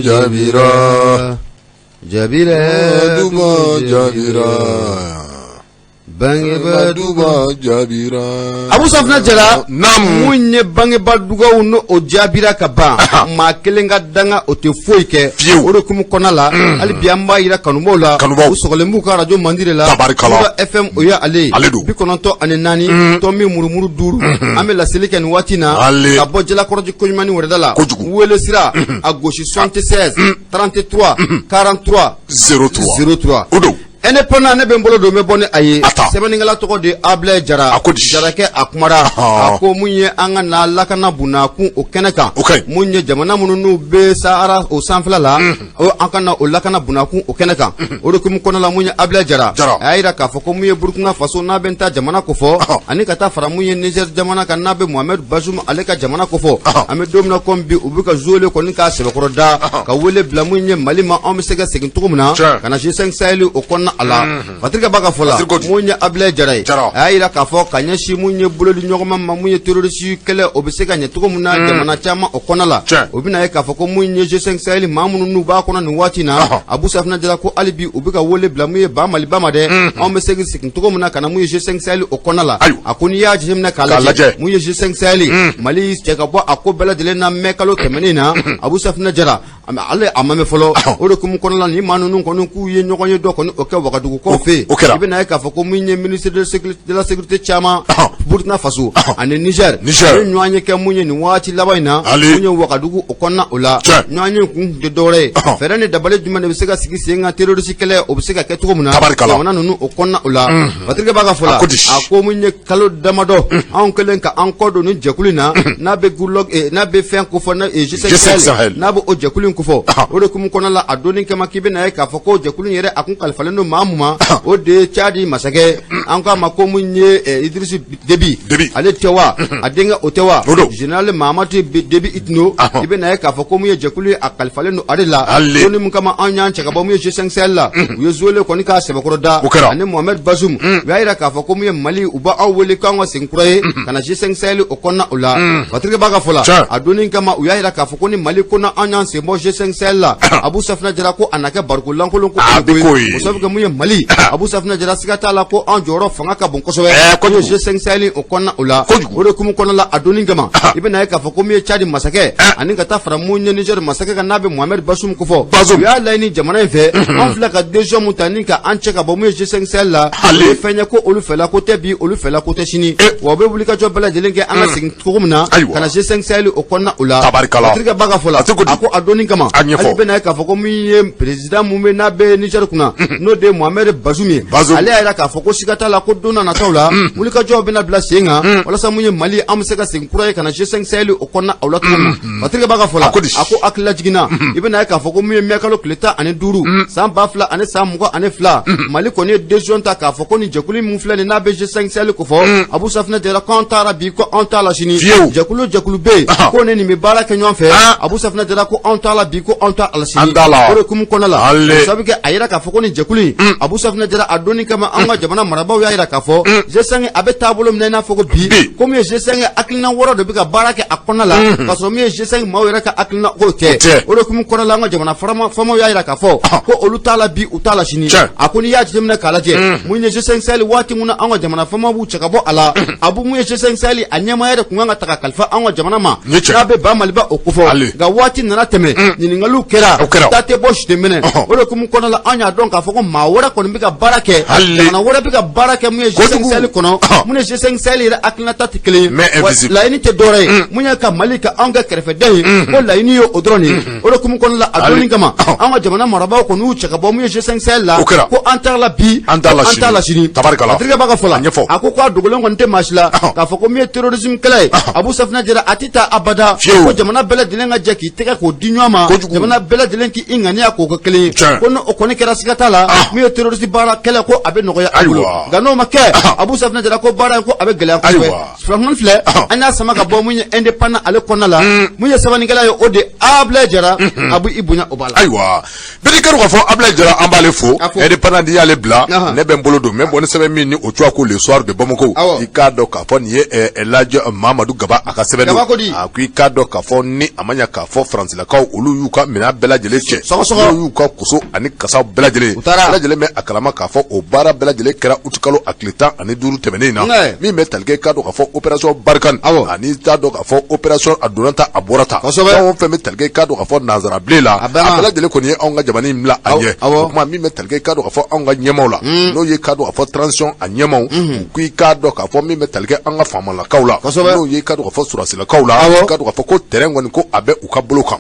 Jaabira jaabira duba jaabira Bangebaa duba jaabira Abu Safinɛ Jara naamu mun ye bangebaa dugaw n'o o jaabira ka ban maa kelen ka danga o tɛ foyi kɛ Fiyewu. O de hukumu kɔnɔna la, hali bi an b'a yira kanubaw la, Kanubaw. u sɔgɔlen b'u ka arajo mandi de la. Tabarikala. Muda FM, o ye ale ye. Ale don. 94 tomi murumuru 5, an bɛ laseli kɛ nin waati in na Ale. ka bɔ Jalakɔrɔji koɲuman wɛrɛda la. Kojugu. Wele sira a gosi 76 33 43 03 03. O don. Indépendant, ne bɛ n bolo don, n bɛ bɔ ni a ye. A ta. Sɛbɛnnikɛla tɔgɔ de ye Abilaye Jara. A ko di? Jarakɛ, a kumara. A ko mun ye an ka na lakana bunakun o kɛnɛ kan. O ka ɲi. Mun ye jamana minnu n'u bɛ Sahara o sanfɛla la, o an ka na o lakana bunakun o kɛnɛ kan. O de hukumu kɔnɔna la, mun ye Abilaye Jara. Jara. A y'a jira k'a fɔ ko mun ye Burukina Faso n'a bɛ n ta jamana kofɔ. Ani ka taa fara mun ye Niger jamana kan n'a bɛ Mohamed Bazoum ale ka jamana kofɔ. An bɛ don min na komi bi, u bɛ ka zole kɔni k'a sɛbɛkɔrɔ da. Ka wele bila mun ye Mali ma, anw bɛ se ka segin cogo min na. Ka na G5 Sahel o kɔnɔna a la. Patrick Ba ka fɔ la, Patrick ko di? mun ye Abilaye Jara ye. Jara. A y'a jira k'a fɔ ka ɲɛsin mun ye bolodi ɲɔgɔnma ma, mun ye terroriste kɛlɛ o bɛ se ka ɲɛ cogo min na jamana caman o kɔnɔna la. O bɛna ye k'a fɔ ko mun ye G5 Sahel maa minnu n'u b'a kɔnɔ nin waati in na. Abu Safinɛ Jara ko hali bi u bɛ ka wele bila mun ye ba Maliba ma dɛ. Anw bɛ se ka segin cogo min na ka na mun ye G5 Sahel o kɔnɔna la. Ayiwa. A ko n'i y'a jateminɛ k'a K'a lajɛ, lajɛ. mun ye G5 Sahel, Mali cɛ ka bɔ a ko bɛɛ lajɛlen na mai kalo tɛmɛnen na, Abu Safinɛ Jara ale a ma mɛn fɔlɔ. O de hukumu kɔnɔna la, ni maa ninnu kɔni k'u ye ɲɔgɔn ye dɔ kɔni o kɛ Wagadugu kaw fɛ yen. O kɛra. I bɛna ye k'a fɔ ko mun ye ministre de la sécurité caman Burkina Faso ani Niger. Niger. U ye ɲɔgɔn ye kɛ mun ye nin waati laban in na. Ale. Mun ye Wagadugu o kɔnɔna o la. Ɲɔgɔn ye kun tɛ dɔwɛrɛ ye. Fɛɛrɛ ni dabali jumɛn de bɛ se ka sigi sen kan, terroriste kɛlɛ o bɛ se ka kɛ cogo min na. Tabarikala. Jamana ninnu o kɔnɔna o la. Patrick Ba ka fɔ la. A ko di? A ko mun ye kalo damadɔ anw kɛlen ka an kɔ don ni jɛkulu in na, n'a bɛ Goodluck n'a bɛ fɛn kofɔ n'a G5 G5 Sahel Sahel. n'a bɛ o jɛkulu in kofɔ. O de hukumu kɔnɔna la, a donni kama k'i bɛna ye k'a fɔ ko jɛkulu in yɛrɛ a kun kalifalen don maa mun ma, o de ye Tchad masakɛ, an k'a ma ko mun ye Idriss Déby. Déby. Ale tɛ wa a denkɛ o tɛ wa O don. Général Mahamat Déby Itno. I bɛna ye k'a fɔ ko mun ye jɛkulu ye a kalifalen don ale la. Ale. Donni mun kama anw y'an cɛ ka bɔ mun ye G5 Sahel la, u ye zole kɔni k'a sɛbɛkɔrɔ da. O kɛra. Ani Mohamed Bazoum, u y'a jira k'a fɔ ko mun ye Mali, u b'aw wele k'an ka segin kura ye ka na G5 Sahel o kɔnɔna o la. Patrick Ba ka fɔ la, a donni kama u y'a jira k'a fɔ ko ni Mali ko na an y'an sen bɔ G5 Sahel la, Abu Safinɛ Jara ko a na kɛ bariko lankolon ko. A bɛ k'o ye. O sabu kɛ mun ye Mali, Abu Safinɛ Jara, siga t'a la ko an jɔyɔrɔ fanga ka bon kosɛbɛ. Kojugu. Mun ye G5 Sahel o kɔnɔna o la. Kojugu. O de hukumu kɔnɔna la, a donni kama i bɛna ye k'a fɔ ko mun ye Tchad masakɛ ani ka taa fara mun ye Niger masakɛ kan n'a bɛ Mohamed Bazoum kofɔ. Bazoum. U y'a laɲini jamana in fɛ, an filɛ ka décision mun ta ni ka an cɛ ka bɔ mun ye G5 Sahel la, Ale. o ye fɛn ye ko olu fɛla ko tɛ bi, olu fɛla ko tɛ sini. Wa u bɛ wulikajɔ bɛɛ lajɛlen kɛ an ka segin cogo min na Ayiwa. ka na G5 Sahel o kɔnɔna o la. Tabarikala. Patrick Ba ka fɔ la, A ko di? a ko a donni kama A ɲɛfɔ. hali bɛna ye k'a fɔ ko min ye président mun bɛ n'a bɛ Niger kunna, n'o de ye Mohamed Bazoum ye. Bazoum. Ale y'a jira k'a fɔ ko siga t'a la ko don na nataw la, wulikajɔw bɛna bila sen kan walasa mun ye Mali, an bɛ se ka segin kura ye ka na G5 Sahel o kɔnɔna o la cogo min na. Patrick Ba ka fɔ la, A ko di? a ko hakilila jiginna, i bɛna ye k'a fɔ ko mun ye mai kalo tile 15 san 2022, Mali kɔni ye décision ta k'a fɔ ko nin jɛkulu min filɛ nin n'a bɛ G5 Sahel kofɔ, Abu Safinɛ Jara, k'an taara bi ko an t'a la sini. Fiyewu. Jɛkulu jɛkulu bɛ yen ko ne nin bɛ baara kɛ ɲɔgɔn fɛ, Abu Safinɛ Jara ko an t'a la bi ko an t'a la sini. An t'a la. O de hukumu kɔnɔna la, Ale. o sabu kɛ a yira k'a fɔ ko nin jɛkulu in, Abu Safinɛ Jara, a donni kama an ka jamana marabaaw y'a yira k'a fɔ G5 a bɛ taabolo min na i n'a fɔ ko bi Bi. ko min ye G5 hakilina wɔɔrɔ de bɛ ka baara kɛ a kɔnɔna la, k'a sɔrɔ min ye G5 maaw yɛrɛ ka hakilina k'o tɛ. tɛ. O de hukumu kɔnɔna la, an ka jamana faamaw y'a yira k'a fɔ ko olu t'a la bi, u t'a la sini. A ko n'i y'a jateminɛ k'a lajɛ, mun ye G5 Sahel, waati mun na an ka jamana faamaw b'u cɛ ka bɔ a la, a bu mun ye G5 Sahel a ɲɛmaaya yɛrɛ kun kan ka ta ka kalifa an ka jamana ma Ni cɛ. n'a bɛ ba Maliba o kofɔ. Ale. Nka waati nana tɛmɛ, ɲininkaliw kɛra. O kɛra. Da tɛ bɔ si tɛ minɛ. O de hukumu kɔnɔna la, an y'a dɔn k'a fɔ ko maa wɛrɛ kɔni bɛ ka baara kɛ. Ale. Jamana wɛrɛ bɛ ka baara kɛ mun ye G5 Kojugu. Sahel kɔnɔ. Mun ye G5 Sahel yɛrɛ hakilinata tɛ kelen ye. Mais Wa invisible. laɲini tɛ dɔwɛrɛ ye mun ye ka Mali ka anw kɛ kɛrɛfɛden ye, ko laɲini ye o dɔrɔn de ye. O de hukumu kɔnɔna la, a Ale. donni kama an ka jamana marabaaw kɔni y'u cɛ ka bɔ mun ye G5 Sahel la. O kɛra. Ko an t'a la bi, An t'a la ko an t'a la sini. sini. Tabarikala. Patrick Ba ka fɔ la, A ɲɛfɔ. a ko k'a dogolen kɔni tɛ maa si la k'a fɔ ko min ye terrorisme kɛlɛ ye, Abu Safinɛ Jara, a tɛ taa abada. Fiyewu. Ko jamana bɛɛ lajɛlen ka jɛ k'i tɛgɛ k'o di ɲɔgɔn ma. Kojugu. Jamana bɛɛ lajɛlen k'i ŋaniya k'o kɛ kelen ye. Tiɲɛ. Ko n'o kɔni kɛra, siga t'a la, min ye terroriste baara kɛlɛ ko a bɛ nɔgɔya a bolo. Ayiwa. Nka n'o ma kɛ, Abu Safinɛ Jara ko baara in ko a bɛ gɛlɛya kosɛbɛ. Filanan filɛ, an y'a sama ka bɔ mun ye Indépendant ale kɔnɔna la, mun ye sɛbɛnnikɛla ye, o de Ablaye Jara, a b'i bonya o b'a la. Ayiwa, bɛɛ kɛra k'a fɔ Ablaye Jara, an b'ale fo. A fo. Indépendant n'i y'ale bila, ne bɛ n bolo don n bɛ bɔ ni sɛbɛn min ni o tɔgɔ ko Le Soir de Bamako. I k'a dɔn k'a fɔ nin ye Elhadj Mamadu Gaba a ka sɛbɛn don. Gaba ko di? A ko i k'a dɔn k'a fɔ ni a ma ɲɛ k'a fɔ Faransilakaw olu olu y'u ka minɛn bɛɛ lajɛlen cɛ Sɔgɔsɔgɔ. n'o y'u ka koso ani kasaw bɛɛ lajɛlen U taara. bɛɛ lajɛlen bɛ a kalama k'a fɔ o baara bɛɛ lajɛlen kɛra utikalo a tile 15 tɛmɛnen in na Nka. Min bɛ tali kɛ i k'a dɔn k'a fɔ opération Barkhane ani t'a dɔn k'a fɔ opération a donna tan a bɔra tan fɛn o fɛn bɛ tali kɛ i k'a dɔn k'a fɔ nansarabilen la A banna. A bɛɛ lajɛlen kɔni ye anw ka jamana in bila a ɲɛ. O kuma min bɛ tali kɛ i k'a dɔn k'a fɔ anw ka ɲɛmaaw la, n'o ye k'a dɔn k'a fɔ transition a ɲɛmaaw, u ko i k'a dɔn k'a fɔ min bɛ tali kɛ an ka faamalakaw la, n'o ye i k'a dɔn k'a fɔ sɔrɔdasilakaw la, i k'a dɔn k'a fɔ ko terrain kɔni ko a bɛ u ka bolo kan.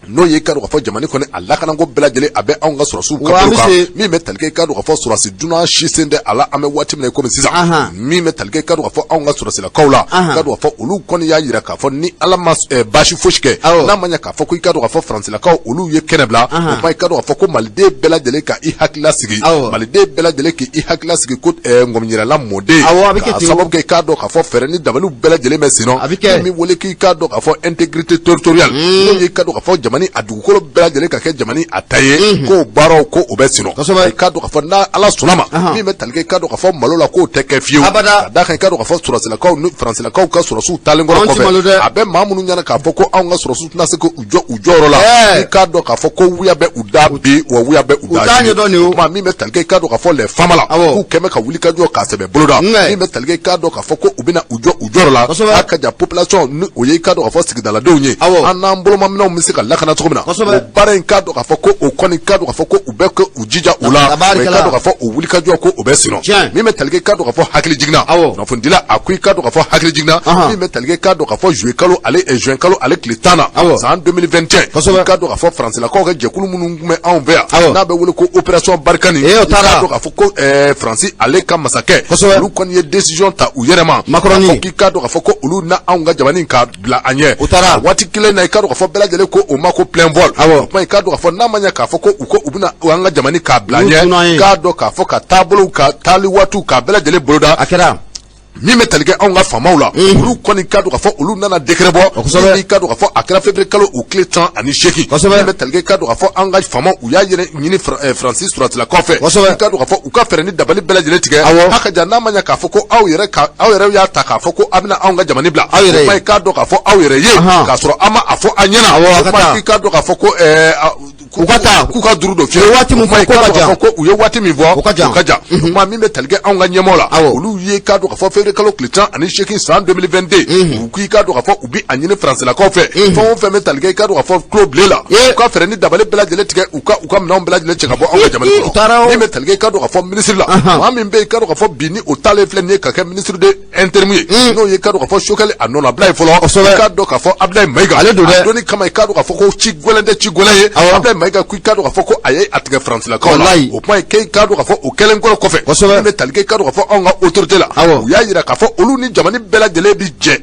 N'o ye k'a dɔn k'a fɔ jamana kɔni a lakanako bɛɛ lajɛlen a bɛ anw ka sɔrɔdasiw ka bolo kan. Min bɛ tali kɛ i k'a dɔn k'a fɔ sɔrɔdasi dunan si sen tɛ a la an bɛ waati min na i komi sisan. Min bɛ tali kɛ i k'a dɔn k'a fɔ anw ka sɔrɔdasilakaw la, k'a dɔn k'a fɔ olu kɔni y'a jira k'a fɔ ni Ala ma baasi fosi kɛ, n'a ma ɲɛ k'a fɔ ko i k'a dɔn k'a fɔ faransilakaw olu ye kɛnɛ bila, o kuma i k'a dɔn k'a fɔ ko maliden bɛɛ lajɛlen ka i hakili lasigi, maliden bɛɛ lajɛlen k'i hakili lasigi ko ŋɔmiɲɛrɛla mɔden, k'a sababu kɛ i k'a dɔn k'a fɔ fɛɛrɛ ni dabaliw bɛɛ lajɛlen bɛ sen na, min wele k'i k'a dɔn k'a fɔ intégrité territoriale, n'o ye i k'a dɔn k'a fɔ jamana a dugukolo bɛɛ lajɛlen ka kɛ jamana a ta ye, k'o baaraw ko o bɛ sen na. I k'a dɔn k'a fɔ n'a Ala sɔnna ma, min bɛ tali kɛ i k'a dɔn k'a fɔ malo la k'o tɛ kɛ fiyewu, ka d'a kan i k'a dɔn k'a fɔ sɔrɔdasilakaw ni faransilakaw ka sɔrɔdasiw taalen kɔrɔ kɔfɛ, a bɛ maa minnu ɲɛna k'a fɔ ko anw ka sɔrɔdasiw tɛna se k'u jɔ u jɔyɔrɔ la, i k'a dɔn k'a fɔ ko wuya bɛ u da bi wa wuya bɛ u da sini. O tuma min bɛ tali kɛ i k'a dɔn k'a fɔ les FAMa la, k'u kɛmɛ ka wuli ka jɔ k'a sɛbɛ boloda, min bɛ tali kɛ i k'a dɔn k'a fɔ ko u bɛna u jɔ u jɔyɔrɔ la, a ka ja population ni o ye i k'a dɔn k'a fɔ sigidaladenw ye, an n'an bolomaminɛnw bɛ se ka lakana cogo min na, o baara in k'a dɔn k'a fɔ ko o kɔni k'a dɔn k'a fɔ ko u bɛ k'u jija o la, i k'a dɔn k'a fɔ o wulikajɔ ko o bɛ sen na. Min bɛ tali kɛ i k'a dɔn k'a fɔ hakili jiginna, kunnafonidila a ko i k'a dɔn k'a fɔ hakili jiginna, min bɛ tali kɛ i k'a dɔn k'a fɔ juillet kalo ale juin kalo ale tile 10 na san 2021, i k'a dɔn k'a fɔ faransilakaw ka jɛkulu minnu tun bɛ anw fɛ yan n'a bɛ wele ko opération Barkhane, i k'a dɔn k'a fɔ ko Faransi ale ka masakɛ olu kɔni ye décision ta u yɛrɛ ma, k'i k'a dɔn k'a fɔ ko olu na anw ka jamana in ka bila an ɲɛ. U taara. Waati kelen na i k'a dɔn k'a fɔ bɛɛ lajɛlen ko o ma ko plein vol. O kuma i k'a dɔn k'a fɔ n'a ma ɲɛ k'a fɔ ko u ko u bɛna an ka jamana k'a bila an ɲɛ, k'a dɔn k'a fɔ ka taabolow ka taali waatiw k'a bɛɛ lajɛlen boloda. A kɛra. Min bɛ tali kɛ anw ka faamaw la, olu kɔni k'a dɔn k'a fɔ olu nana décret bɔ, min k'a dɔn k'a fɔ a kɛra février kalo o tile 18, min bɛ tali kɛ k'a dɔn k'a fɔ an ka faamaw u y'a yɛrɛ ɲini Faransi sɔrɔdasilakaw fɛ, i k'a dɔn k'a fɔ u ka fɛɛrɛ ni dabali bɛɛ lajɛlen tigɛ, a ka jan n'a ma ɲɛ k'a fɔ ko aw yɛrɛ y'a ta k'a fɔ ko aw bɛna anw ka jamana bila, aw yɛrɛ ye, i k'a dɔn k'a fɔ aw yɛrɛ ye k'a sɔrɔ an ma a fɔ an ɲɛna, i k'a dɔn k'a fɔ ko u ka taa k'u ka juru don fiyewu. U ye waati min fɔ k'o ka jan. Ko u ye waati min fɔ o ka jan. O ka jan. O tuma min bɛ tali kɛ anw ka ɲɛmaaw la, olu ye k'a dɔn k'a fɔ février kalo tile 18 san 2022, u k'i k'a dɔn k'a fɔ u bɛ a ɲini faransilakaw fɛ, fɛn o fɛn bɛ tali kɛ i k'a dɔn k'a fɔ tulo bilen la, u ka fɛɛrɛ ni dabali bɛɛ lajɛlen tigɛ, u ka minɛnw bɛɛ lajɛlen cɛ ka bɔ anw ka jamana kɔnɔ. Min bɛ tali kɛ i k'a dɔn k'a fɔ ministre la, maa min bɛ yen i k'a dɔn k'a fɔ bi ni o taalen filɛ nin ye ka kɛ ministre de intérim ye, n'o ye k'a dɔn k'a fɔ Choguel a nɔnabila ye fɔlɔ, i k'a dɔn k'a fɔ Abdoulaye Maïga ale don dɛ, a donni kama i k'a dɔn k'a fɔ ko ci gɛlɛn tɛ ci gɛlɛn ye, Abdoulaye Maïga ko i k'a dɔn k'a fɔ ko a ye a tigɛ faransilakaw la, o kuma ye k'i k'a dɔn k'a fɔ o kɛlen kɔrɔ kɔfɛ, min bɛ tali kɛ i k'a dɔn k'a fɔ anw ka autorité la, u y'a jira k'a fɔ olu ni jamana bɛɛ lajɛlen bi jɛ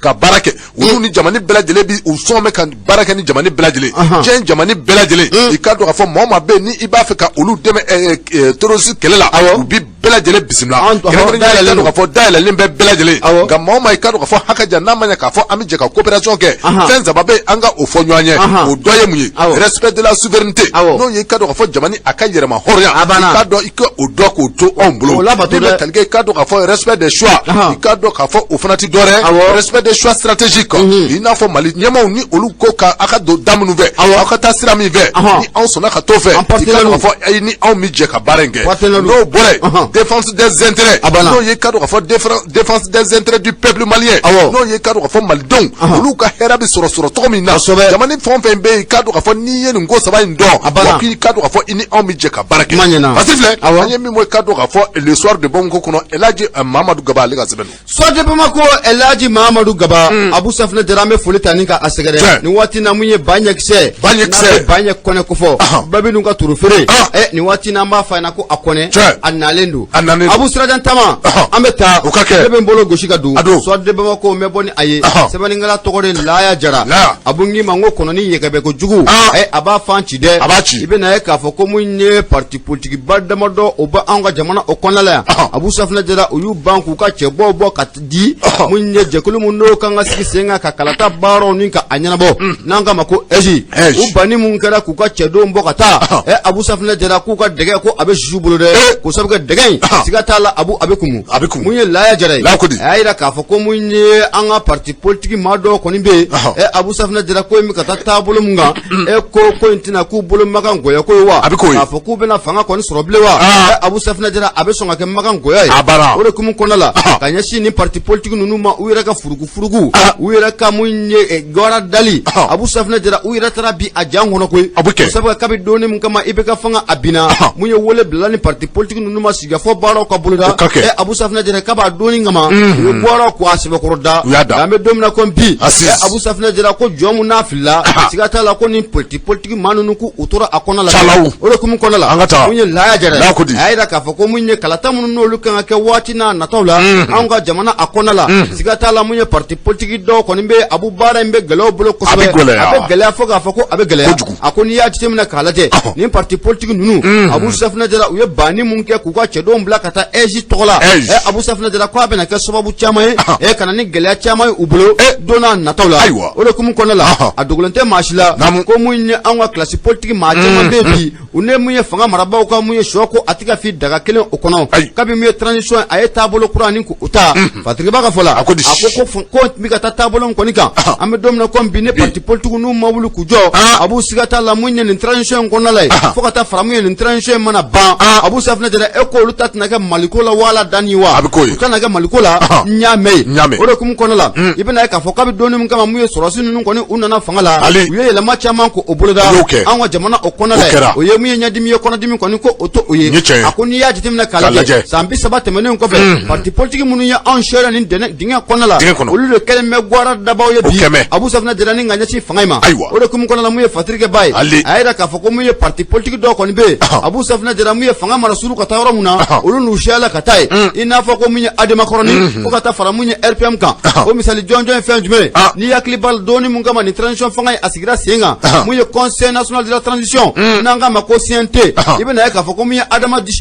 ka baara kɛ, olu ni jamana bɛɛ lajɛlen bi u sɔn bɛ ka baara kɛ ni jamana bɛɛ lajɛlen, diɲɛ jamana bɛɛ lajɛlen, i k'a dɔn k'a fɔ maa o maa bɛ yen ni i b'a fɛ ka olu dɛmɛ terroriste kɛlɛ la, u bi bɛɛ lajɛlen bisimila, kɛrɛnkɛrɛnnenya i k'a dɔn k'a fɔ dayɛlɛlen bɛ bɛɛ lajɛlen, nka maa o maa i k'a dɔn k'a fɔ hakɛ jan n'a ma ɲɛ k'a fɔ an bɛ jɛ ka coopération kɛ, fɛn saba bɛ yen an ka o fɔ ɲɔgɔn ye, o dɔ ye mun ye, respect de la souveraineté, n'o ye i k'a dɔn k'a fɔ jamana a ka yɛrɛma hɔrɔnya, i k'a dɔn i ka o dɔn k'o to anw bolo, min bɛ tali kɛ i k'a dɔn k'a fɔ respect des choix, i k'a dɔn k'a fɔ o fana ti dɔ wɛrɛ, respect des choix stratégiques, i n'a fɔ Mali ɲɛmaaw ni olu ko ka aw ka don da minnu fɛ, aw ka taa sira min fɛ, ni anw sɔnna ka t'o fɛ, i k'a dɔn k'a fɔ ayi ni anw bɛ jɛ ka baara in kɛ, n'o bɔra yen, défense des intérêts, n'o ye k'a dɔn k'a fɔ défense des intérêts du peuple malien, n'o ye k'a dɔn k'a fɔ malidenw olu ka hɛrɛ bɛ sɔrɔ cogo min na, jamana fɛn o fɛn bɛ yen i k'a dɔn k'a fɔ n'i ye nin ko saba in dɔn, wa k'i k'a dɔn k'a fɔ i ni anw bɛ jɛ ka baara kɛ. Parce filɛ an ye min fɔ i k'a dɔn k'a fɔ le soir de Bamako kɔnɔ, El Hadji Mamadou Gaba ale ka sɛbɛn don. Soir de Bamako, El Hadji Mamadou Gaba, Abu Safinɛ Jara, an bɛ foli ta ni ka a sɛgɛrɛ nin waati na, mun ye Baɲɛkisɛ, Baɲɛ Kɔnɛ kofɔ, Babi ninnu ka turu feere, nin waati na an b'a fɔ a ɲɛna ko a Kɔnɛ a nalen don, Abu Sirajan Tama, an bɛ taa, ne bɛ n bolo gosi ka don Soir de Bamako, n bɛ bɔ ni a ye, sɛbɛnnikɛla tɔgɔ de Laya Jara, Abu n k'i ma n ko kɔnɔni yɛgɛbɛ kojugu, a b'a fan ci dɛ, i bɛ na ye k'a fɔ ko mun ye parti politique ba damadɔ o bɛ anw ka jamana o kɔnɔna la yan, Abu Safinɛ Jara, u y'u ban k'u ka cɛbɔw bɔ ka di mun ye jɛkulu mun n'o kan ka sigi sen kan ka kalata baaraw ni ka a ɲɛnabɔ, n'an k'a ma ko AIGE, u banni mun kɛra k'u ka cɛdenw bɔ ka taa, Abu Safinɛ Jara k'u ka dɛgɛ ko a bɛ sisiw bolo dɛ, k'o sabu kɛ dɛgɛ gɛn in, siga t'a la, Abu, a bɛ kumu. A bɛ kumu. Mun ye Laya Jara ye? Laya ko di? A y'a jira k'a fɔ ko mun ye an ka parti politique maa dɔw kɔni bɛ yen. Abu Safinɛ Jara, ko in bɛ ka taa taabolo mun kan, e ko ko in tɛna k'u bolo makan gɔyɔ ko ye wa? A bɛ k'o ye. K'a fɔ k'u bɛna fanga kɔni sɔrɔ bilen wa? Abu Safinɛ Jara, a bɛ sɔn ka kɛ makan gɔyɔ ye. A banna. O de hukumu kɔnɔna la, ka ɲɛsin nin parti politique ninnu ma, u yɛrɛ ka furugufurugu, u yɛrɛ ka mun ye gawara dali, Abu Safinɛ Jara, u yɛrɛ taara bi a jan kɔnɔ koyi. A bɛ kɛ. O sabu kabi donni min kama IBK fanga a binna, mun ye wele bila ni parti politique ninnu ma, sigikafɔ baaraw ka boloda. O ka kɛ. Abu Safinɛ Jara, kab'a donni kama u ye baaraw ko a sɛbɛkɔrɔ da. U y'a da. An bɛ don min na ko bi, Aziz. Abu Safinɛ Jara, ko jɔn mun n'a filila, siga t'a la ko ni parti politique maa ninnu k'u u tora a kɔnɔ la. Calaw. O de hukumu kɔnɔna la, An ka taa. mun ye Laya Jara ye? Laya ko di? A y'a jira k'a fɔ ko mun ye kalata minnu n'olu kan ka kɛ waati n'a nataw la anw ka jamana a kɔnɔna la, siga t'a la, mun ye parti politique dɔw kɔni bɛ, Abu, baara in bɛ gɛlɛya u bolo kosɛbɛ. A bɛ gɛlɛya. A bɛ gɛlɛya fo k'a fɔ ko a bɛ gɛlɛya. Kojugu. A ko n'i y'a jateminɛ k'a lajɛ, nin parti politique ninnu, Abu Safinɛ Jara, u ye banni mun kɛ k'u ka cɛdenw bila ka taa AIGE tɔgɔ la, AIGE. Abu Safinɛ Jara, ko a bɛna kɛ sababu caman ye ka na ni gɛlɛya caman ye u bolo don n'a nataw la. Ayiwa. O de hukumu kɔnɔna la, a dogolen tɛ maa si la ko mun ye anw ka classe politique maa caman bɛ bi, u ne mun ye fanga marabaaw ka mun ye sɔ ko a tɛ ka fi daga kelen o kɔnɔ. Ayi. Kabi mun ye transition ye, a ye taabolo kura ni k'o ta, Fatiriba ka fɔ la, A ko di? A ko ko bɛ ka taa taabolo min kɔni kan, an bɛ don min na komi bi, ne parti politique n'u ma wuli k'u jɔ, Abu, siga t'a la, mun ye nin transition in kɔnɔna la ye, fo ka taa fara mun ye nin transition in mana ban, Abu Safinɛ Jara, e ko olu ta tɛna kɛ Maliko la wala danni wa? A bɛ k'o ye. U tɛna kɛ Maliko la n y'a mɛn ye. N y'a mɛn. O de hukumu kɔnɔna la, i bɛna ye k'a fɔ kabi donni min kama mun ye sɔrɔdasi ninnu kɔni u nana fanga la, Ali. u ye yɛlɛma caman k'o boloda U y'o kɛ. anw ka jamana o kɔnɔna O la ye. kɛra. O ye mun ye ɲɛdimi ye, kɔnɔdimi kɔni ko o to o ye. Nin ye tiɲɛ ye. A ko n'i y'a jateminɛ k'a K'a lajɛ, lajɛ. san 30 tɛmɛnen kɔfɛ, parti politique minnu ye anw sɛrɛ nin dingɛ kɔnɔna la, Dingɛ kɔnɔ. olu de kɛlen bɛ gwara dabaw ye O bi, kɛmɛ. Abu Safinɛ Jara, ni ka ɲɛsin fanga in ma. Ayiwa. O de hukumu kɔnɔna la, mun ye Fatirikɛ ba ye, Ali. a y'a jira k'a fɔ ko mun ye parti politique dɔw kɔni bɛ yen, Abu Safinɛ Jara, mun ye fanga mara suru ka taa yɔrɔ mun na, olu n'u siyala ka taa yen, i n'a fɔ ko mun ye Adema kɔrɔni, fo ka taa fara mun ye RPM kan. O misali jɔnjɔn ye fɛn jumɛn ye? N'i hakili b'a la, donni mun kama nin transition fanga in a sigira sen kan, mun ye Conseil national de la transition, n'an k'a ma ko CNT, i bɛna ye k'a fɔ ko mun ye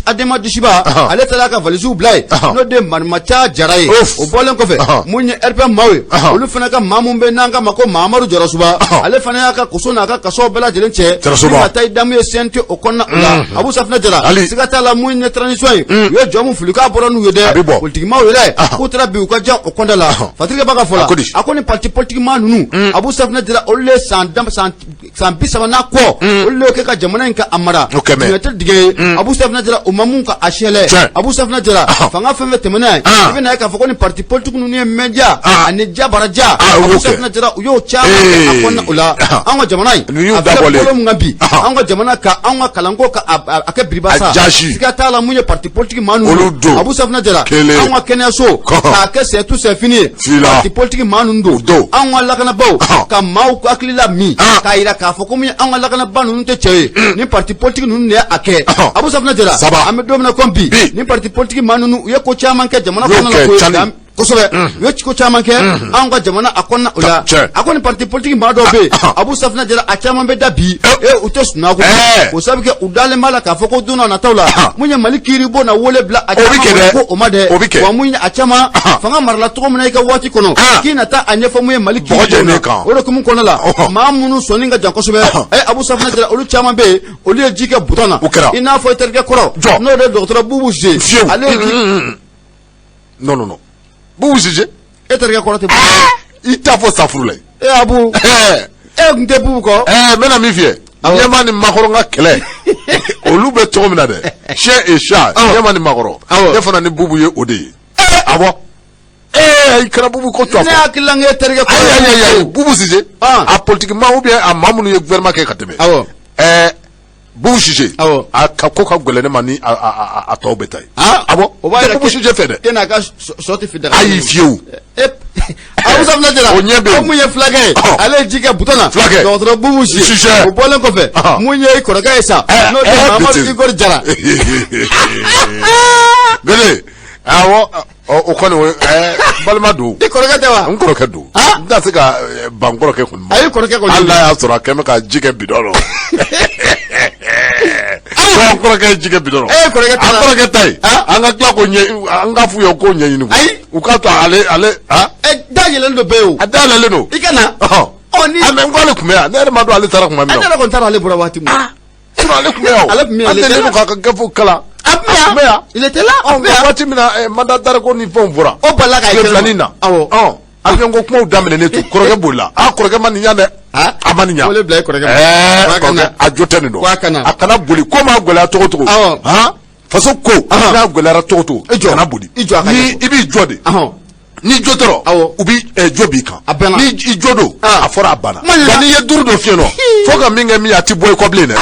Adema Disiba, ale taara a ka valisiw bila yen, n'o de ye Marimaca Jara ye. Ouf. O bɔlen kɔfɛ, mun ye RPM maaw ye, olu fana ka maa mun bɛ n'an k'a ma ko Mahamadu Jarasuba, ale fana y'a ka koso n'a ka kasaw bɛɛ lajɛlen cɛ Jarasuba. ni ka taa i da mun ye CNT o kɔnɔna o la. Abu Safinɛ Jara, Ali. siga t'a la, mun ye transition ye, u ye jɔn mun fili k'a bɔra n'u ye A bɛ dɛ, bɔ. politikimaw yɛrɛ k'u taara bi u ka jan o kɔnda la. Fatirikɛ b'a ka fɔ la, A ko di? a ko ni parti politique maa ninnu, Abu Safinɛ Jara, olu le san dam san san 30 n'a kɔ, olu le kɛ ka jamana in ka a mara. O kɛmɛ. Dingɛ tɛ dingɛ ye, Abu Safinɛ Jara, u ma mun ka a sɛlɛ. Abu Safinɛ Jara, fanga fɛn fɛn tɛmɛna ye, i bɛna ye k'a fɔ ko ni parti politique ninnu ye mɛnja ani jabaraja, u y'o Abu kɛ. Safinɛ Jara, u y'o caman kɛ a kɔnɔna o la. An ka jamana in, Ninnu y'u a filɛ dabɔlen. bolo mun kan bi, an ka jamana ka an ka kalanko ka a kɛ biribasa. A jasi. Siga t'a la, mun ye parti politique maa ninnu, Olu don. Abu Safinɛ Jara, Kelen. an ka kɛnɛyaso k'a kɛ c'est tout c'est fini ye, Fila. parti politique maa ninnu O don. don. An ka lakanabaaw, ka maaw hakili la min k'a jira k'a fɔ ko mun ye an ka lakanabaa ninnu tɛ cɛ ye, ni parti politique ninnu de y'a kɛ. Abu Safinɛ Jara, Saba. an bɛ don min na komi bi, Bi. ni parti politique maa ninnu u ye ko caman kɛ jamana U y'o kɔnɔna la kɛ, ko ye cani. kosɛbɛ, u ye ko caman kɛ anw ka jamana a kɔnɔna o la. Tiɲɛ. A ko ni parti politique maa dɔw bɛ yen, Abu Safinɛ Jara, a caman bɛ da bi e u tɛ sunɔgɔ, o sabu kɛ u dalen b'a la k'a fɔ ko don n'a nataw la, mun ye Mali kiiribon na wele bila a O bɛ caman kɛ dɛ. ko o ma dɛ. O bɛ kɛ. Wa mun ye a caman fanga marala cogo min na i ka waati kɔnɔ, k'i na taa a ɲɛfɔ mun ye Mali Bɔgɔ kiiribon jɛlen na. kan. O de hukumu kɔnɔna la, maa minnu sɔnni ka jan kosɛbɛ, Abu Safinɛ Jara, olu caman bɛ yen, olu ye ji kɛ butɔn na. O kɛra. I n'a fɔ i terikɛ kɔrɔ, Jɔn? n'o de ye dɔgɔtɔrɔ Bubu Sise. Fiyewu. Ale ye ji Non, non, non, Bubu Sise. E terikɛ kɔrɔ tɛ Bubu? I t'a fɔ safuru la. E Abu, e tun tɛ Bubu kɔ. N bɛna min f'i ye, ɲɛma ni makɔrɔ ka kɛlɛ, olu bɛ cogo min na dɛ, chien et chat, ɲɛma ni makɔrɔ, ne fana ni Bubu ye o de ye. Awɔ, i kɛra Bubu ko to a Ne fɔ. hakili la n k'e terikɛ kɔrɔ. Ayi, ayi, ayi, Bubu Sise, a politique ma ou bien a maa minnu ye gouvernement kɛ ka tɛmɛ, Bubu Sise, a ka ko ka gɛlɛn ne ma ni a tɔw bɛɛ ta ye. Awɔ. O b'a yira Bubu Sise fɛ dɛ. e n'a ka sɔ tɛ fi daga. Ayi, fiyewu. Abu Safinɛ Jara, O ɲɛ bɛ yen. ko mun ye fulakɛ ye, ale ye ji kɛ butɔn na. Fulakɛ. Dɔgɔtɔrɔ Bubu Sise. O bɔlen kɔfɛ, mun ye i kɔrɔkɛ ye sa, n'o ye Mamadu Igor Jara. Gele, awɔ, o kɔni o balima don. I kɔrɔkɛ tɛ wa? N kɔrɔkɛ don. N tɛna se ka ban n kɔrɔkɛ kɔni ma. Ayi, kɔrɔkɛ kɔni. Hali n'a y'a sɔrɔ a kɛn bɛ ka ji kɛ bidɔn rɔ. N kɔrɔkɛ ye ji kɛ bidɔn rɔ. E kɔrɔkɛ ta An la. kɔrɔkɛ ta ye. An ka tila k'o ɲɛ, an ka f'u ye k'o ɲɛɲini. Ayi. U k'a to ale ale. Da yɛlɛlen don bɛɛ ye o. A da yɛlɛlen don. I ka na. Ɔ ni. A mɛ n ko ale tun bɛ yan, ne yɛrɛ ma dɔn ale taara tuma min Ne na. yɛrɛ kɔni taara ale bɔra waati min na. Sinon ale tun bɛ yan o. Ale tun bɛ yan. An delilen don k'a ka gafew kalan. A tun bɛ A tun bɛ yan. Il était là. Ɔ, nka waati min na mandat d'arrêt ko ni fɛnw fɔra. O balila k'a ye tile filanin na. Awɔ. Ɔ, avion ko kumaw daminɛnen to, kɔrɔkɛ bolila. A kɔrɔkɛ ma nin ɲa dɛ. A ma nin ɲa. Wele bila i kɔrɔkɛ ma. Ɛɛ, K'a kana. kɔrɔkɛ, a jo tɛ nin dɔn. K'a kana. A kana boli, ko maa gɛlɛya cogo cogo. Awɔ. Han? Faso ko n'a gɛlɛyara cogo cogo. I jɔ. Kana boli. I jɔ a ka Ni ɲɛfɔ. i b'i jɔ de. Ɔhɔn. N'i jo tɔrɔ, Awɔ. u bi jo b'i kan. A bɛnna. Ni i jo don, Ah. a fɔra a banna. Kuma ɲɛna. Nka n'i ye duuru don fiɲɛ nɔ, fo ka min kɛ min ye, a ti bɔ i kɔ bilen dɛ.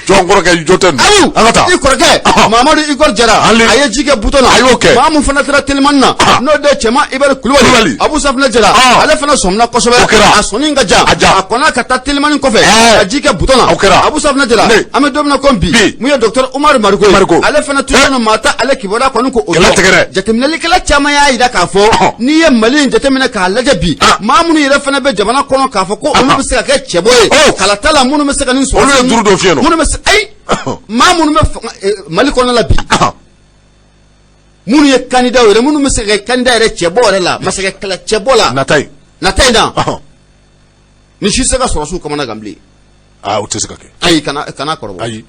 Jɔn kɔrɔkɛ, i jo tɛ nin Ayiwa, an ka taa. I kɔrɔkɛ Ɔhɔn. Mamadu Igor Jara, Ali. a ye ji kɛ butɔn na. A y'o kɛ. Maa mun fana taara telimani na, n'o de ye Cɛma Ibɛri Kulubali, Kulubali. Abu Safunɛ Jara, ale fana sɔmina kosɛbɛ. O kɛra. A sɔnni ka jan. A jan. A kɔnna ka taa telimani kɔfɛ Ɛɛ. ka ji kɛ butɔn na. O kɛra. Abu Safunɛ Jara, Ne. an bɛ don min na komi bi, Bi. mun ye docteur Umaru Mariko ye, Mariko. ale fana tun yen nɔ, maa tɛ ale kibaruya kɔni ko o Kɛlɛ dɔn. tigɛ dɛ. Jateminɛlikɛla caman y'a jira k'a fɔ n'i ye Mali in jateminɛ k'a lajɛ bi, maa minnu yɛrɛ fana bɛ jamana kɔnɔ k'a fɔ ko olu bɛ se ka kɛ cɛbɔ ye kalata la, minnu bɛ se ka nin sɔrɔ, Olu ye duuru don fiɲɛ nɔ. Minnu bɛ se, ayi, maa minnu bɛ fanga Mali kɔnɔ la bi, minnu ye candidat yɛrɛ, minnu bɛ se ka kɛ candidat yɛrɛ cɛbɔ yɛrɛ la, masakɛ kɛlɛ cɛbɔ la, nata in, nata in na, ni si tɛ se ka sɔrɔsiw kamana gan bilen. Aa, o tɛ se ka kɛ. Ayi, kana kana kɔrɔbɔ. Ayi.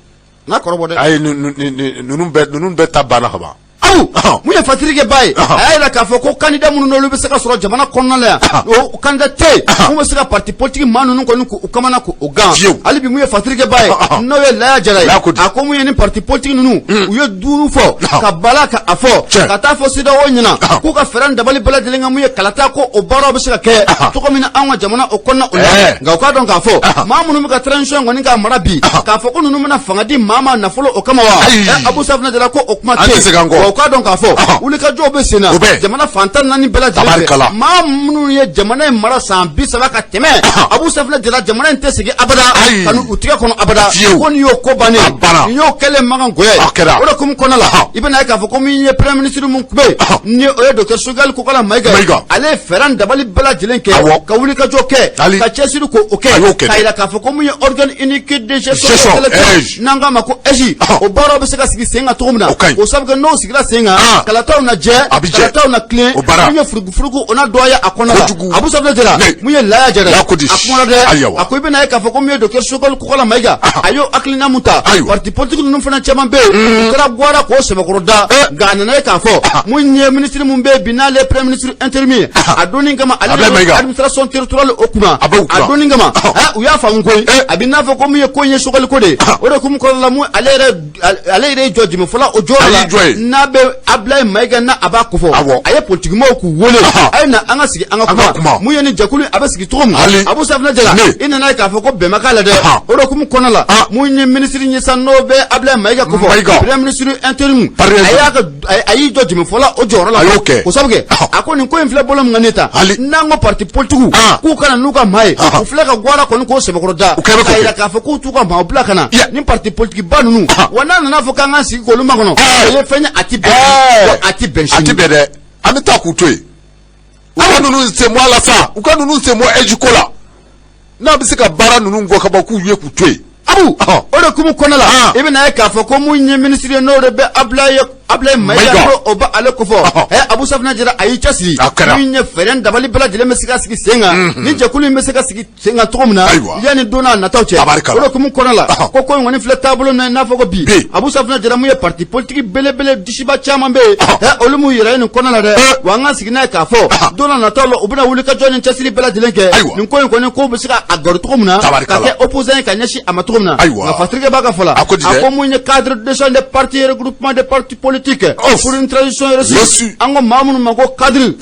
N'a kɔrɔbɔ dɛ. Ayi, ninnu bɛɛ ta banna ka ban. Aw mun ye Fatirikɛ ba ye, a y'a jira k'a fɔ ko candidat minnu n'olu bɛ se ka sɔrɔ jamana kɔnɔna la yan, o candidat tɛ yen mun bɛ se ka parti politique maa ninnu kɔni k'u kamana k'u gan. Hali bi mun ye Fatirikɛ ba ye, n'o ye Laya Jara ye, a ko mun ye ni parti politique ninnu u ye duuru fɔ ka bala ka a fɔ ka taa fɔ CEDEAO ɲɛna k'u ka fɛɛrɛ ni dabali bɛɛ lajɛlen ka mun ye kalata ko o baaraw bɛ se ka kɛ cogo min na anw ka jamana o kɔnɔna o la. Nka u k'a dɔn k'a fɔ maa minnu bɛ ka transition kɔni k'a mara bi, k'a fɔ ko ninnu bɛna fanga di maa ma nafolo o kama wa? Abu Safunɛ Jara ko o kuma tɛ yen. Wa u k'a dɔn k'a fɔ wulikajɔw bɛ sen na jamana fan 14 bɛɛ lajɛlen fɛ. Maa minnu ye jamana in mara san 30 ka tɛmɛ, Abu Safunɛ Jara, jamana in tɛ segin abada ka n'u tigɛ kɔnɔ abada. Ko nin y'o ko bannen, nin y'o kɛlen makan goya ye. O de hukumu kɔnɔna la, i bɛna ye k'a fɔ ko min ye premier ministre mun tun bɛ yen, ni o ye docteur Choguel Kokala Mayiga ye, ale ye fɛɛrɛ ni dabali bɛɛ lajɛlen kɛ ka wulikajɔ kɛ ka cɛsiri k'o kɛ k'a jira k'a fɔ ko min ye organe unique de gestion de l'élection, n'an k'a ma ko AIGE, o baaraw bɛ se ka sigi sen kan cogo min na. O sabu kɛ n'o sigira sen kan, kalataw na jɛ, kalataw na tilen, mun ye furugufurugu o na dɔgɔya a kɔnɔ la. Abu Safunɛ Jara, mun ye Laya Jara ye, a kumana dɛ, a ko i bɛna ye k'a fɔ ko min ye docteur Choguel Kokala Mayiga, a y'o hakilina mun ta, parti politique ninnu fana caman bɛ yen, u kɛra gwara k'o sɛbɛkɔrɔ da. Nka a nana ye k'a fɔ mun ye ministre mun bɛ yen bi, n'ale ye premier ministre intérim ye, a donni kama ale bɛ administration territoriale o kunna, a donni kama u y'a faamu koyi, a bɛ n'a fɔ ko mun ye ko in ye Choguel ko de ye. O de hukumu kɔnɔna la, mun ale yɛrɛ ale yɛrɛ ye jɔ jɛmɛ fɔlɔ o jɔyɔrɔ la, n'a bɛ Ablaye Mayiga n'a a b'a kofɔ, a ye politikimɔgɔw k'u wele, a ye na an ka sigi an ka kuma, mun ye nin jɛkulu a bɛ sigi cogo min. Abu Safunɛ Jara, i nana ye k'a fɔ ko bɛn ma k'a la dɛ. O de hukumu kɔnɔna la, mun ye minisiri ye sa, n'o bɛ Ablaye Mayiga kofɔ, premier ministre intérim, a y'a ka a y'i jɔ jɛmɛ fɔlɔ o jɔyɔrɔ la. O sabu kɛ a ko nin ko in filɛ bolo min kan ne ta, n'an ko parti politique k'u ka na n'u ka maa ye, u filɛ ka gwara kɔni k'o sɛbɛkɔrɔ da k'a jira k'a fɔ k'u t'u ka maaw bila ka na ni parti politique ba ninnu. Wa n'a nana fɔ k'an k'an sigi k'olu makɔnɔ, o ye fɛn ye a ti bɛn, a ti bɛn sini, a ti bɛn dɛ. An bɛ taa k'u to yen, u ka ninnu sen bɔ a la sa, u ka ninnu sen bɔ AIGE ko la, n'a bɛ se ka baara ninnu gɔ ka bɔ k'u ye k'u to yen. Abu, o de hukumu kɔnɔna la, i bɛna ye k'a fɔ ko mun ye minisiri ye, n'o de bɛ Ablaye Ablaye Mayiga, n'o o bɛ ale kofɔ, Abu Safunɛ Jara, a y'i cɛsiri min ye fɛɛrɛ dabali bɛɛ lajɛlen bɛ se ka sigi sen kan, ni jɛkulu in bɛ se ka sigi sen kan cogo min na yanni don n'a nataw cɛ. O de hukumu kɔnɔna la, ko ko in kɔni filɛ taabolo min na, i n'a fɔ ko bi, Abu Safunɛ Jara, mun ye parti politique belebele disiba caman bɛ yen, olu m'u yɛrɛ ye nin kɔnɔna la dɛ. Wa an ka sigi n'a ye k'a fɔ don n'a nataw la, u bɛna wuli ka jɔ ni cɛsiri bɛɛ lajɛlen kɛ, nin ko in kɔni ko bɛ se ka a gari cogo min na, ka kɛ opposant ye ka ɲɛsin a ma cogo min na. Nka Fatirikɛ b'a ka fɔ la, a ko mun ye cadre de de parti regroupement de partis politiques pour une transition réussie, an ko maa minnu ma ko cadre,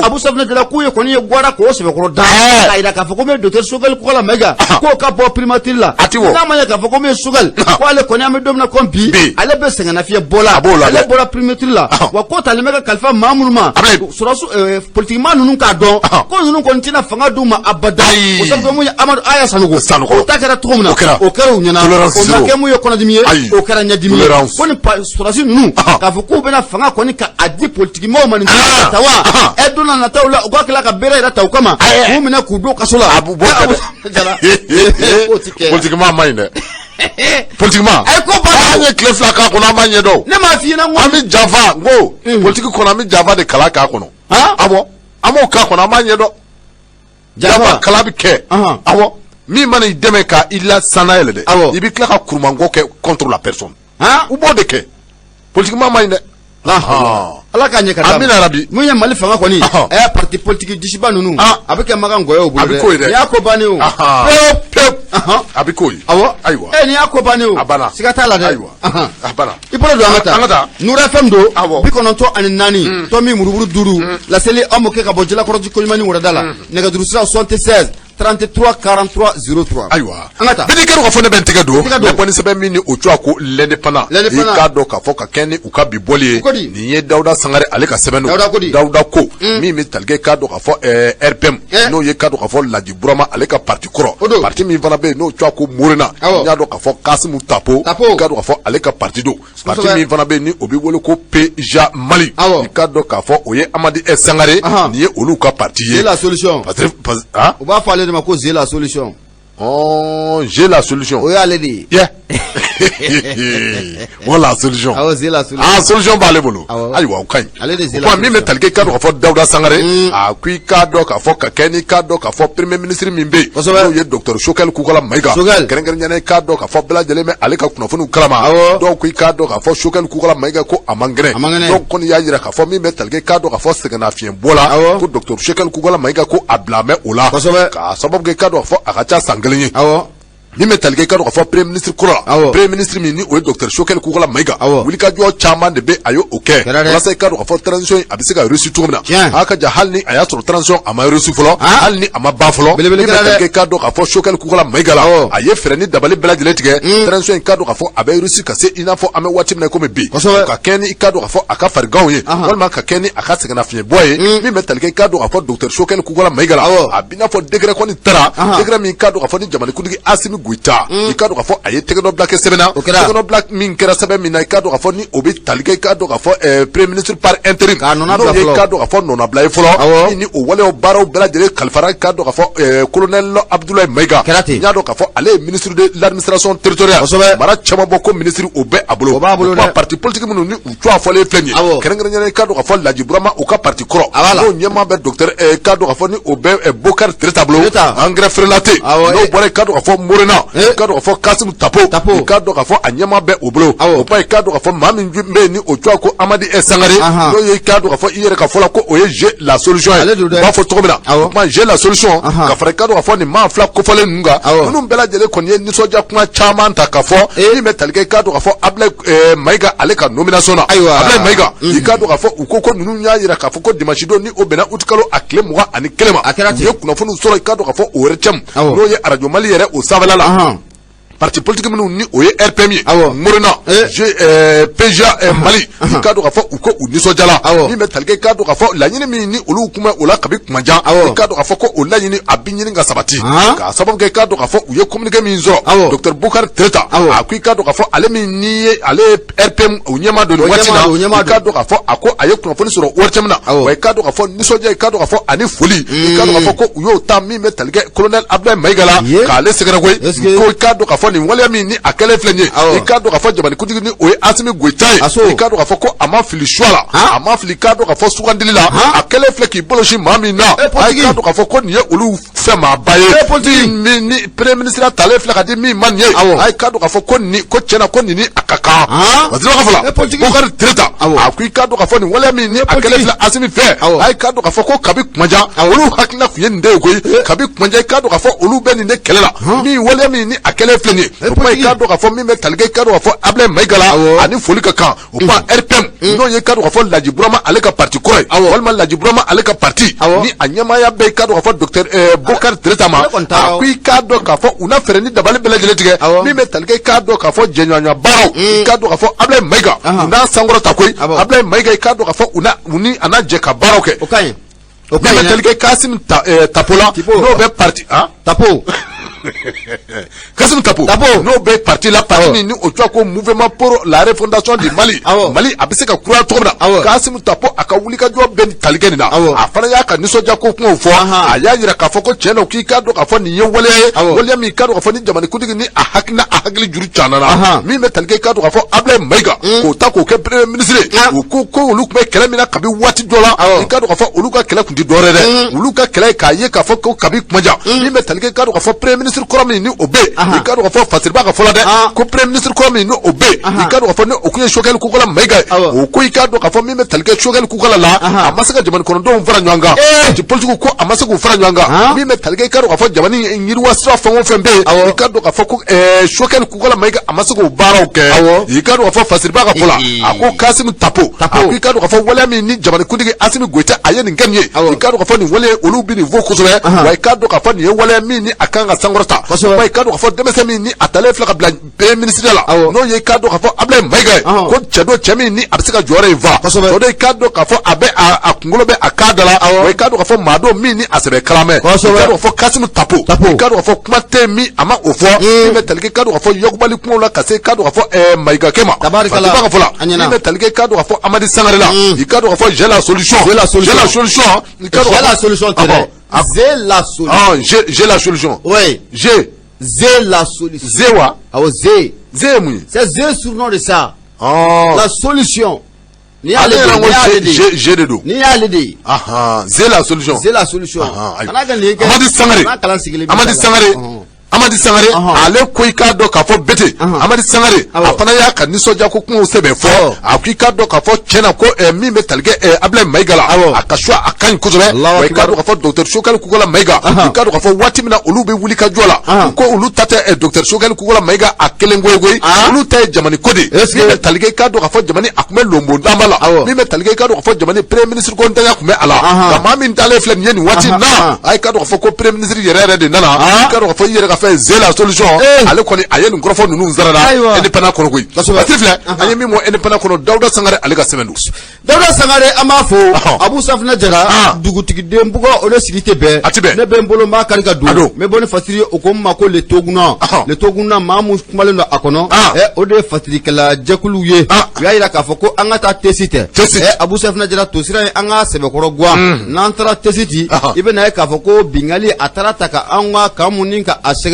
Abu Safunɛ Jara k'u ye kɔni ye gwara k'o sɛbɛkɔrɔ da k'a jira k'a fɔ ko min ye docteur Choguel Kokala Mayiga, k'o ka bɔ primature la. N'a ma ɲɛ k'a fɔ ko min ye Choguel, ko ale kɔni an bɛ don min na komi bi, ale bɛ sɛgɛnnafiɲɛ bɔ la, ale bɔra primature la. Wa ko talen bɛ ka kalifa maa minnu ma, sɔrɔsiw politikimaa ninnu, k'a dɔn ko ninnu kɔni tɛna fanga d'u ma abada. O sabu mun ye Amadu Aya Sanogo, o ta kɛra cogo min na, o kɛra u ɲɛna, o ma kɛ mun ye kɔnɔdimi ye, o kɛra ɲɛdimi ye. Ko ni sɔrɔsi ninnu k'a fɔ k'u bɛna fanga kɔni ka a di politikimaaw ma nin ta wa, ɛ don n'a nataw la, u ka tila ka bere yɛrɛ ta u kama k'u minɛ k'u don kaso la. Politikimaa man ɲi dɛ. Politikimaa. A ye ko ba. An ye tile 2 k'a kɔnɔ, an b'a ɲɛdɔn. Ne m'a f'i ɲɛna n ko. An bɛ janfa n ko politiki kɔnɔ, an bɛ janfa de kalan k'a kɔnɔ. Awɔ, an b'o k'a kɔnɔ, an b'a ɲɛdɔn. Janfa kalan bɛ kɛ. Awɔ, min mana i dɛmɛ ka i la sanna yɛlɛ dɛ. I bɛ tila ka kurumankɔ kɛ contre la personne. U b'o de kɛ, politiquement man ɲi dɛ. Ala k'a ɲɛ ka d'a ma. Amina rabi. Mun ye Mali fanga kɔni, ɛ parti politique disiba ninnu, a bɛ kɛ makan ngɔyɔw bolo dɛ. A bɛ k'o ye dɛ. Nin y'a ko bannen o. Pewu pewu. A bɛ k'o ye. Awɔ. Ayiwa. Ɛ nin y'a ko bannen o. A banna. Siga t'a la dɛ. Ayiwa. A banna. I bolo don an ka taa. An ka taa. Nura FM don. Awɔ. 94 tomi muruburu 5. Laseli an b'o kɛ ka bɔ Jalakɔrɔji koɲumanni wurada la. Nɛgɛjuru sira 76 33 43 03. Ayiwa. An ka taa. Bɛɛ k'a dɔn k'a fɔ ne bɛ n tɛgɛ don. Tɛgɛ don. Ne kɔni sɛbɛn min ni o tɔgɔ ko L'Indépendant. L'Indépendant. I k'a dɔn k'a fɔ ka kɛ ni u ka bi bɔli ye. Ko di? Nin ye Dawuda Sangare ale ka sɛbɛn don. Dawuda ko di? Dawuda ko min bɛ tali kɛ k'a dɔn k'a fɔ RPM. N'o ye k'a dɔn k'a fɔ Laji Burama ale ka parti kɔrɔ. O don. Parti min fana bɛ yen n'o tɔgɔ ko Morena. Awɔ. N y'a dɔn k'a fɔ Kasimu Tapo. Tapo. I k'a dɔn k'a fɔ ale ka parti don. Parti min fana bɛ yen ni o bɛ wele ko PJA Mali. Awɔ. I k'a dɔn k'a fɔ o ye Amadi S Sangare. Ahan. Nin ye olu ka parti ye. J'ai la solution. Parce que ah. U b'a fɔ ale de ma ko J'ai la solution. Oh, j'ai la solution. O y'ale de ye. Yeah. Voilà la solution. Awɔ, j'ai la solution. Ah, solution b'ale bolo. Awɔ. Ayiwa, o ka ɲi. Ale de j'ai la O kuma min bɛ tali kɛ i k'a dɔn k'a fɔ Dawuda Sangare, a ko i k'a dɔn k'a fɔ ka kɛ ni k'a dɔn k'a fɔ premier ministre min bɛ yen. Kosɛbɛ. N'o ye docteur Choguel Kokalla Maïga. Choguel. Kɛrɛnkɛrɛnnenya la i k'a dɔn k'a fɔ bɛɛ lajɛlen bɛ ale ka kunnafoniw kalama. Awɔ. Dɔw ko i k'a dɔn k'a fɔ Choguel Kokalla Maïga ko a man kɛnɛ. A man kɛnɛ. Dɔw kɔni y'a jira k'a fɔ min bɛ tali kɛ i k'a dɔn k'a fɔ sɛgɛnnafiɲɛbɔ la. Awɔ. Ko docteur Choguel Kokalla Maïga ko a bila mɛ o la. Kosɛbɛ. K'a sababu kɛ i k'a dɔn k'a fɔ a ka ca san kelen ye. Awɔ. Min bɛ tali kɛ i k'a dɔn k'a fɔ premier ministre kɔrɔ la. Awɔ. Premier ministre min ni o ye docteur Choguel Kokalla Maïga. Awɔ. Wulikajɔ caman de bɛ a ye o kɛ. Kɛra dɛ. Walasa i k'a dɔn k'a fɔ transition in a bɛ se ka réussir cogo min na. Tiɲɛ. A ka ja hali ni a y'a sɔrɔ transition a ma réussir fɔlɔ. Ah. Hali ni a ma ban fɔlɔ. Belebele Min bɛ kɛra dɛ. tali kɛ i k'a dɔn k'a fɔ Choguel Kokalla Maïga la. Awɔ. A ye fɛɛrɛ ni dabali bɛɛ lajɛlen tigɛ. Transition in k'a dɔn k'a fɔ a bɛ réussir ka se i n'a fɔ an bɛ waati min na i komi bi. Kosɛbɛ. Ka kɛ ni i k'a dɔn k'a fɔ a ka fariganw ye. Ahan. Walima ka kɛ ni a ka sɛgɛnnafiɲɛbɔ ye. Min bɛ tali kɛ i k'a dɔn k'a fɔ docteur Choguel Kokalla Maïga la. Awɔ. A b'i n'a fɔ décret kɔni taara. Ahan. Décret min k'a dɔn k'a fɔ ni jamanakuntigi Assimi Goïta. I k'a dɔn k'a fɔ a ye tɛgɛnɔbila kɛ sɛbɛn na. O kɛra. Tɛgɛnɔbila min kɛra sɛbɛn min na i k'a dɔn k'a fɔ ni o bɛ tali kɛ i k'a dɔn k'a fɔ premier ministre par intérim. K'a nɔnabila N'o ye fɔlɔ. i k'a dɔn k'a fɔ nɔnabila ye fɔlɔ. Awɔ. Min ni o waleyaw baaraw bɛɛ lajɛlen kalifara i k'a dɔn k'a fɔ colonel Abdoulaye Maïga. Kɛra ten. N y'a dɔn k'a fɔ ale ye ministre de l'administration territoriale. Kosɛbɛ. Mara caman bɔ ko ministre o bɛ a bolo. O b'a bolo O kuma dɛ. parti politique minnu ni u tɔgɔ fɔlen filɛ nin ye. Awɔ. Kɛrɛnkɛrɛnnenya la i k'a dɔn k'a fɔ Laji Burama u ka parti kɔrɔ. A b'a la. N'o ɲɛmaa bɛ docteur k'a dɔn k'a fɔ ni o bɛ Bokar Tereta bolo. Tereta. Engrais frelaté. Awɔ, N'o eh. bɔra i k'a dɔn k'a fɔ Morena. Eh. I k'a dɔn k'a fɔ Kasimu Tapo. Tapo. I k'a dɔn k'a fɔ a ɲɛmaa bɛ o bolo. Awɔ. O ba i k'a dɔn k'a fɔ maa min bɛ yen ni o tɔgɔ ko Amadi S Sangare. Ahan. N'o ye i k'a dɔn k'a fɔ i yɛrɛ ka fɔ la ko o ye J'ai la solution ye. Ale don dɛ. U b'a fɔ cogo min na. Awɔ. O kuma J'ai la solution. Ahan. Ka fara i k'a dɔn k'a fɔ nin maa fila kofɔlen ninnu kan. Awɔ. Ninnu bɛɛ lajɛlen kɔni ye nisɔndiya kuma caman ta k'a fɔ. Eh. Min bɛ tali kɛ i k'a dɔn k'a fɔ Ablaye Mayiga ale ka nomination na. Ayiwa. Ablaye Mayiga. I k'a dɔn k'a fɔ u ko ko ninnu y'a jira k'a fɔ ko dimanche don ni o bɛnna août kalo a tile 21 ma. A kɛra ten. U ye kunnafoniw sɔrɔ i k'a dɔn k'a fɔ o RTM. Awɔ. N'o ye arajo Mali yɛrɛ o sanfɛla la. Ahan. Parti politique minnu ni o ye RPM ye. Awɔ. Morena. Eh. PJA Mali. I k'a dɔn k'a fɔ u ko u nisɔndiyala. Awɔ. Min bɛ tali kɛ i k'a dɔn k'a fɔ laɲini min ni olu kun bɛ o la kabi kuma jan. Awɔ. I k'a dɔn k'a fɔ ko o laɲini a bɛ ɲini ka sabati. Han. K'a sababu kɛ i k'a dɔn k'a fɔ u ye communiqué min sɔrɔ. Awɔ. Docteur Bokar Tereta. Awɔ. A ko i k'a dɔn k'a fɔ ale min ni ye ale ye RPM o ɲɛmaa don nin O waati ɲɛmaa na. don, o ɲɛmaa I k'a dɔn k'a fɔ a ko a ye kunnafoni sɔrɔ ORTM na. Awɔ. Wa i k'a dɔn k'a fɔ nisɔndiya i k'a dɔn k'a fɔ ani foli. I k'a dɔn k'a fɔ ko u y'o ta min bɛ tali kɛ colonel Abdoulaye Mayiga la. Ye. K'ale sɛgɛrɛ koyi. Est-ce que- Ko i k'a dɔn k'a fɔ nin waleya min ni a kɛlen filɛ nin ye. Awɔ. I k'a dɔn k'a fɔ jamanakuntigi ni o ye Asimi Goyita ye. Aso. I k'a dɔn k'a fɔ ko a ma fili choix la. Han. A ma fili k'a dɔn k'a fɔ sugandili la. Han. A kɛlen filɛ k'i bolo sin maa min na. Eh, politique. A i k'a dɔn k'a fɔ ko nin ye olu fɛ maaba ye. Eh, politique. Min ni premier ministre talen filɛ ka di min ma nin ye. Awɔ. A i k'a dɔn k'a fɔ ko nin ko tiɲɛna ko nin ni a ka kan. Han. Parce que ka fɔ la. Eh, politique. Bokari Tereta. Awɔ. A ko i k'a dɔn k'a fɔ nin waleya min ni a kɛlen politique. filɛ Asimi fɛ. Awɔ. A i k'a dɔn k'a fɔ ko kabi kuma jan. Olu hakilina tun ye nin de ye koyi. Kabi kuma jan i k'a dɔn k'a fɔ olu bɛ nin de kɛlɛ la. Min waleya min ni a kɛlen filɛ nin ye. O kuma i k'a dɔn k'a fɔ min bɛ tali kɛ i k'a dɔn k'a fɔ Ablaye Mayiga la. Awɔ. Ani foli ka kan. O kuma RPM n'o ye i k'a dɔn k'a fɔ Laji Burama ale ka parti kɔrɔ ye. Awɔ. Walima Laji Burama ale ka parti. Awɔ. Ni a ɲɛmaaya bɛ i k'a dɔn k'a fɔ docteur Bokari Tereta ma. Ale kɔni taara A ko i k'a dɔn k'a fɔ u na fɛɛrɛ ni dabali bɛɛ lajɛlen tigɛ. Awɔ. Min bɛ tali kɛ i k'a dɔn k'a fɔ jɛɲɔgɔnya baaraw. I k'a dɔn k'a fɔ Ablaye Mayiga. Ahan. U n'a sankɔrɔta koyi. Awɔ. Ablaye Mayiga i k'a dɔn k'a fɔ u n'a u ni a n'a jɛ ka baaraw kɛ. O ka ɲi. O ka Min ɲi bɛ dɛ. tali kɛ Kasim Tapo la. Tipo. N'o bɛ parti han. Tapo. Kasim Tapo. Tapo. N'o bɛ parti la parti Awɔ. min ni o tɔgɔ ko mouvement pour la refondation du Mali. Awɔ. Mali a bɛ se ka kura cogo min na. Awɔ. Kasim Tapo a ka wulikajɔ bɛ tali kɛ nin na. Awɔ. A fana y'a ka nisɔndiya ko kumaw fɔ. Ahan. A y'a jira k'a fɔ ko tiɲɛ na k'i k'a dɔn k'a fɔ nin ye waleya ye. Awɔ. Waleya min k'a dɔn k'a fɔ ni jamanakuntigi ni a hakilina a hakili juru canna na. Ahan. Min bɛ tali kɛ i k'a dɔn k'a fɔ Ablaye Mayiga. K'o ta k'o kɛ premier ministre ye. Ah. U ko ko olu tun bɛ kɛlɛ min na kabi waati dɔ la. Awɔ. I k'a dɔn k'a fɔ olu ka kɛlɛ tun tɛ tɛ dɔwɛrɛ dɛ, olu ka kɛlɛ ye k'a ye k'a fɔ ko kabi kuma jan min bɛ tali kɛ, i k'a dɔn k'a fɔ premier ministre kɔrɔ min ni o bɛ yen, i k'a dɔn k'a fɔ Fasiriba ka fɔ la dɛ, ko premier ministre kɔrɔ min ni o bɛ yen, i k'a dɔn k'a fɔ ni o kun ye Choguel Kokalla Maïga ye, o ko i k'a dɔn k'a fɔ min bɛ tali kɛ Choguel Kokalla la, a ma se ka jamana kɔnɔdenw fara ɲɔgɔn kan, parti politique ko a ma se k'u fara ɲɔgɔn kan. Min bɛ tali kɛ, i k'a dɔn k'a fɔ jamana yiriwa sira fɛn o fɛn bɛ yen, i k'a dɔn k'a fɔ ko Choguel Kokalla Maïga a ma se k'o baaraw kɛ. I k'a dɔn k'a fɔ Fasiriba ka fɔ la, a ko Kassim Tapo, a ko i k'a dɔn k'a fɔ waleya min ni jamanakuntigi Assimi Goïta a ye nin kɛ nin ye, i k'a dɔn k'a fɔ nin wale olu bɛ nin fo kosɛbɛ, wa i k'a dɔn k'a fɔ nin ye waleya min ni a kan ka sankɔrɔta, wa i k'a dɔn k'a fɔ denmisɛn min ni a talen filɛ ka bila premier ministre la, n'o ye i k'a dɔn k'a fɔ Abdoulaye Maïga ye, ko cɛ don, cɛ min ni a bɛ se ka jɔyɔrɔ in fa, o de i k'a dɔn k'a fɔ a bɛ a kunkolo bɛ a kan da la, wa i k'a dɔn k'a fɔ maa don min ni a sɛbɛ kalan mɛ. I k'a dɔn k'a fɔ Kassim Tapo, i k'a dɔn k'a fɔ kuma tɛ min a ma o fɔ, min bɛ tali kɛ, i k'a dɔn k'a fɔ yakubali kumaw la ka se i k'a dɔn k'a fɔ Maïga kɛ ma. Fasiriba ka fɔ la, min bɛ tali kɛ, i k'a dɔn k'a fɔ Amadi Sangare la, i k'a dɔn k'a fɔ j'ai la solution, j'ai la solution, j'ai la solution, i k'a dɔn j'ai la solution tɛ dɛ, j'ai la solution. Ah, j'ai la solution. Oui. J'ai. J'ai la solution. Ze wa. Awɔ, ze. Ze ye mun ye? C'est ze surnom de ça. Oh. La solution. Ni y'ale de, ni y'ale de. Ze de don. Ni y'ale de ye. Ahan, ze la solution. Ze la solution. Kana ka nin kɛ. Amadi Sangare. Kana kalan sigilen. Amadi Sangare. Amadi Sangare, ale ko i k'a dɔn k'a fɔ Bete Amadi Sangare, a fana y'a ka nisɔndiya ko kumaw sɛbɛn fɔ, a ko i k'a dɔn k'a fɔ tiɲɛna ko min bɛ tali kɛ Abdoulaye Maïga la, a ka choix a ka ɲi kosɛbɛ, wa i k'a dɔn k'a fɔ docteur Choguel Kokalla Maïga, i k'a dɔn k'a fɔ waati min na olu bɛ wuli ka jɔ la, ko olu ta tɛ docteur Choguel Kokalla Maïga a kelen koyi koyi, olu ta ye jamana ko de ye. Min bɛ tali kɛ, i k'a dɔn k'a fɔ jamana a tun bɛ lonbondanba la, min bɛ tali kɛ, i k'a dɔn k'a fɔ jamana premier ministre ko ntanya tun bɛ a la, nka maa min dalen filɛ nin ye nin waati in na, a k'a dɔn k'a fɔ ko premier ministre yɛrɛ yɛrɛ de nana, i k'a dɔn k'a fɔ i yɛrɛ ka fɛn ze la solution, ale kɔni a ye nin kɔrɔfɔ ninnu sarada Indépendant kɔnɔ koyi. Patiri filɛ, an ye min bɔ Indépendant kɔnɔ, Dawuda Sangare ale ka sɛbɛn don. Dawuda Sangare, an b'a fo. Abu Safinɛ Jara, dugutigiden bugɔ o de sigi tɛ bɛn. A tɛ bɛn. Ne bɛ n bolo n b'a kari ka don. N bɛ bɔ ni Fasiri ye, o ko n ma ko le Toguna. Le Toguna, maa mun kumalen don a kɔnɔ. O de ye fasirikɛla jɛkulu ye. U y'a jira k'a fɔ ko an ka taa Tessit. Abu Safinɛ Jara, tosira ye an ka sɛbɛkɔrɔ guwan. N'an taara Tessit, i bɛ na ye k'a fɔ ko bingali a taara ta ka an ka kan mun ni ka a sɛgɛrɛ.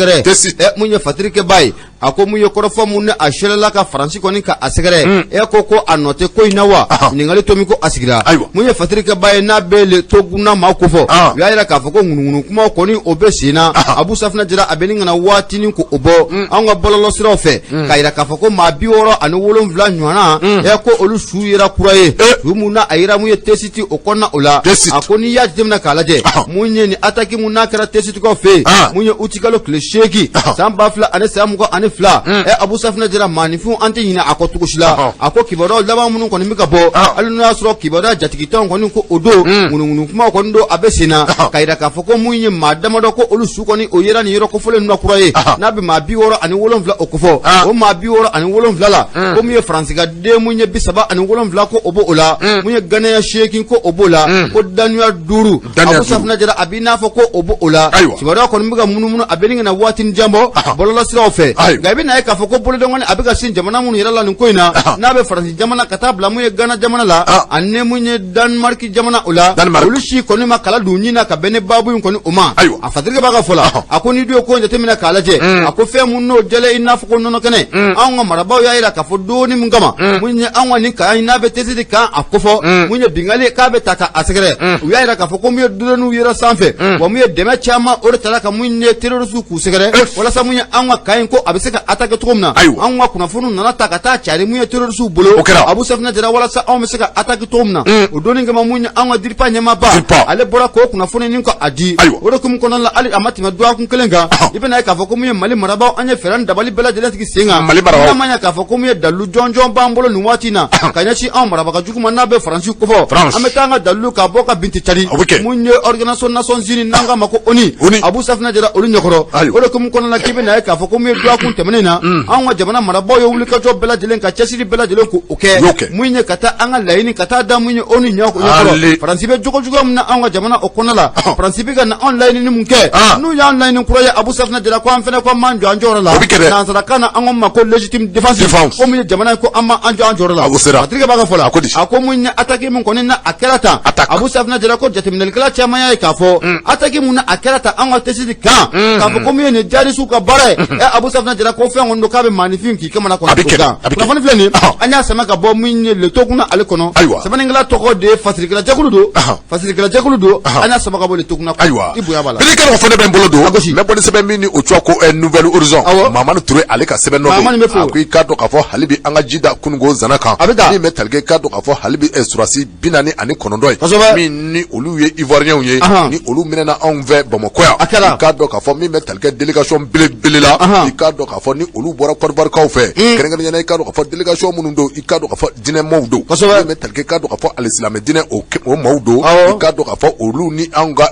Mun ye fasirikɛba ye, a ko mun ye kɔrɔfɔ mun ni a sɛlɛla ka Faransi kɔni ka a sɛgɛrɛ, e ko ko a nɔ tɛ ko in na wa? Ɲininkali to min ko a sigira. Mun ye fasirikɛba ye n'a bɛ le Toguna maa ko fɔ, u y'a jira k'a fɔ ko ŋunuŋunu kumaw kɔni o bɛ sen na. Abu Safinɛ Jara, a bɛ ni kana waatinin ko o bɔ anw ka bɔlɔlɔsiraw fɛ k'a jira k'a fɔ ko maa 67 ɲɔgɔnna, e ko olu su yera kura ye, su mun na a yira mun ye Tessit o kɔnɔna o la. A ko n'i y'a jateminɛ k'a lajɛ, mun ye nin attaque mun n'a kɛra Tessitikaw fɛ yen, mun ye utikalo tile 8 san 2022, Abu Safinɛ Jara, maaninfinw an tɛ ɲinɛ a kɔ cogo si la. A ko kibaruyaw laban minnu kɔni bɛ ka bɔ, hali n'o y'a sɔrɔ kibaruya jatigitɔnw kɔni ko o don, ŋunuŋunu kumaw kɔni don, a bɛ sen na k'a jira k'a fɔ ko mun ye maa damadɔ ko olu su kɔni o yera nin yɔrɔ kofɔlen ninnu na kura ye, n'a bɛ maa 67 o kofɔ. O maa 67 la, ko mun ye Faransi ka den mun ye 37 ko o b'o la, mun ye Ganaya 8 ko o b'o la, ko Danuya 5. Abu Safinɛ Jara, a b'i n'a fɔ ko o b'o la. Kibaruya kɔni bɛ ka munumunu, a bɛ ni ka na waati jan bɔ bɔlɔlɔsiraw fɛ, nka i bɛ na ye k'a fɔ ko bolodenkɔni a bɛ ka sin jamana minnu yɛrɛ la nin ko in na, n'a bɛ Faransi jamana ka taa bila mun ye Gana jamana la, ani mun ye Danemark jamana o la, olu si kɔni ma kala don ɲin na ka bɛn ni baabu in kɔni o ma. A fasirikɛ b'a ka fɔ la, a ko n'i dun ye ko in jateminɛ k'a lajɛ, a ko fɛn mun n'o jɛlen i n'a fɔ ko nɔnɔ kɛnɛ, anw ka marabaaw y'a jira k'a fɔ donni min kama, mun ye anw ka nin kan in n'a bɛ Tessit kan a kofɔ, mun ye bingali k'a bɛ ta ka a sɛgɛrɛ, u y'a jira k'a fɔ ko mun ye dronew yera sanfɛ, wa mun ye dɛmɛ caman o de tara ka mun ye terroriste k'u sɛgɛrɛ, walasa mun ye an ka kan in ko a bɛ se ka attaquer cogo min na. Anw ka kunnafoniw nana ta ka taa cari mun ye terroriste bolo, Abu Safinɛ Jara, walasa anw bɛ se ka attaquer cogo min na. O donni kama, mun ye an ka DIRPA ɲɛmaaba, ale bɔra k'o kunnafoni nin ka a di. O de hukumu kɔnɔna la, hali a ma tɛmɛ dɔgɔkun kelen kan, i bɛna ye k'a fɔ ko mun ye Mali marabaaw, an ye fɛɛrɛ ni dabali bɛɛ lajɛlen sigi sen kan. Mali marabaaw, n'a ma ɲɛ k'a fɔ ko mun ye dalilu jɔnjɔn b'an bolo nin waati in na ka ɲɛsin anw marabaga jugu ma n'a bɛ Faransi kofɔ, an bɛ taa an ka dalilu k'a bɔ ka bin tɛ cari, mun ye Organisation Nations Unies n'an k'a ma ko ONU, Abu Safinɛ Jara, olu ɲɛkɔrɔ. O de hukumu kɔnɔna la, k'i bɛna ye k'a fɔ ko mun ye dɔgɔkun tɛmɛnen na, anw ka jamana marabaaw ye wulikajɔ bɛɛ lajɛlen ka cɛsiri bɛɛ lajɛlen k'o kɛ, mun ye ka taa an ka laɲini ka taa da mun ye ONU ɲɛkɔrɔ. Faransi bɛ jogo juguya min na anw ka jamana o kɔnɔna la, Faransi bɛ ka na anw laɲini mun kɛ, n'u y'an laɲini kura ye, Abu Safinɛ Jara, ko an fɛnɛ ko an b'an jɔ an jɔyɔrɔ la. Nansarakan na, an ko ma ko légitime défense, ko mun ye jamana ye ko an b'an jɔ an jɔyɔrɔ la. Patrick b'a ka fɔ la, a ko mun ye attaque min kɔni na a kɛra tan, Abu Safinɛ Jara, ko jateminɛlikɛla caman y'a ye k'a fɔ attaque mun na a kɛra tan an ka Tessit kan, k'a fɔ ko mun ye nin jihadisiw ka baara ye. Abu Safinɛ Jara. Jara ko fɛn kɔni don k'a bɛ maaninfin k'i kamana A bɛ kɛlɛ, a bɛ kɛlɛ. Kunnafoni filɛ nin an y'a sama ka bɔ min ye Le Tokuna ale kɔnɔ. Ayiwa. Sɛbɛnnikɛla tɔgɔ de ye fasirikɛla jɛkulu don. Fasirikɛla jɛkulu don. An y'a sama ka bɔ Le Tokuna kɔnɔ. Ayiwa, I bonya b'a la. Biri kɛnɛ fɔ ne bɛ n bolo don. A gosi. N bɛ bɔ ni sɛbɛn min ni o tɔgɔ ko Nouvel Horizon. Mamani Ture ale ka sɛbɛn nɔ don. Mamani bɛ fo. A ko i k'a dɔn k'a fɔ hali bi an ka ji da kununko zana kan. A bɛ taa. Min bɛ tali kɛ i k'a dɔn k'a fɔ hali bi sɔrɔdasi 49 ye. Min ni olu ye Ivoiriyɛnw ye. Ni olu minɛna anw fɛ Bamakɔ yan. A kɛra. I k'a dɔn k'a fɔ min bɛ tali kɛ délégation belebele la. I k'a dɔn k'a fɔ ni olu bɔra Côte d'Ivoire kaw fɛ. Kɛrɛnkɛrɛnnenya la i k'a dɔn k'a fɔ délégation minnu don i k'a dɔn k'a fɔ diinɛmaaw don. Min bɛ tali kɛ i k'a dɔn k'a fɔ alisilamɛ diinɛ o maaw don. I k'a dɔn k'a fɔ olu ni anw ka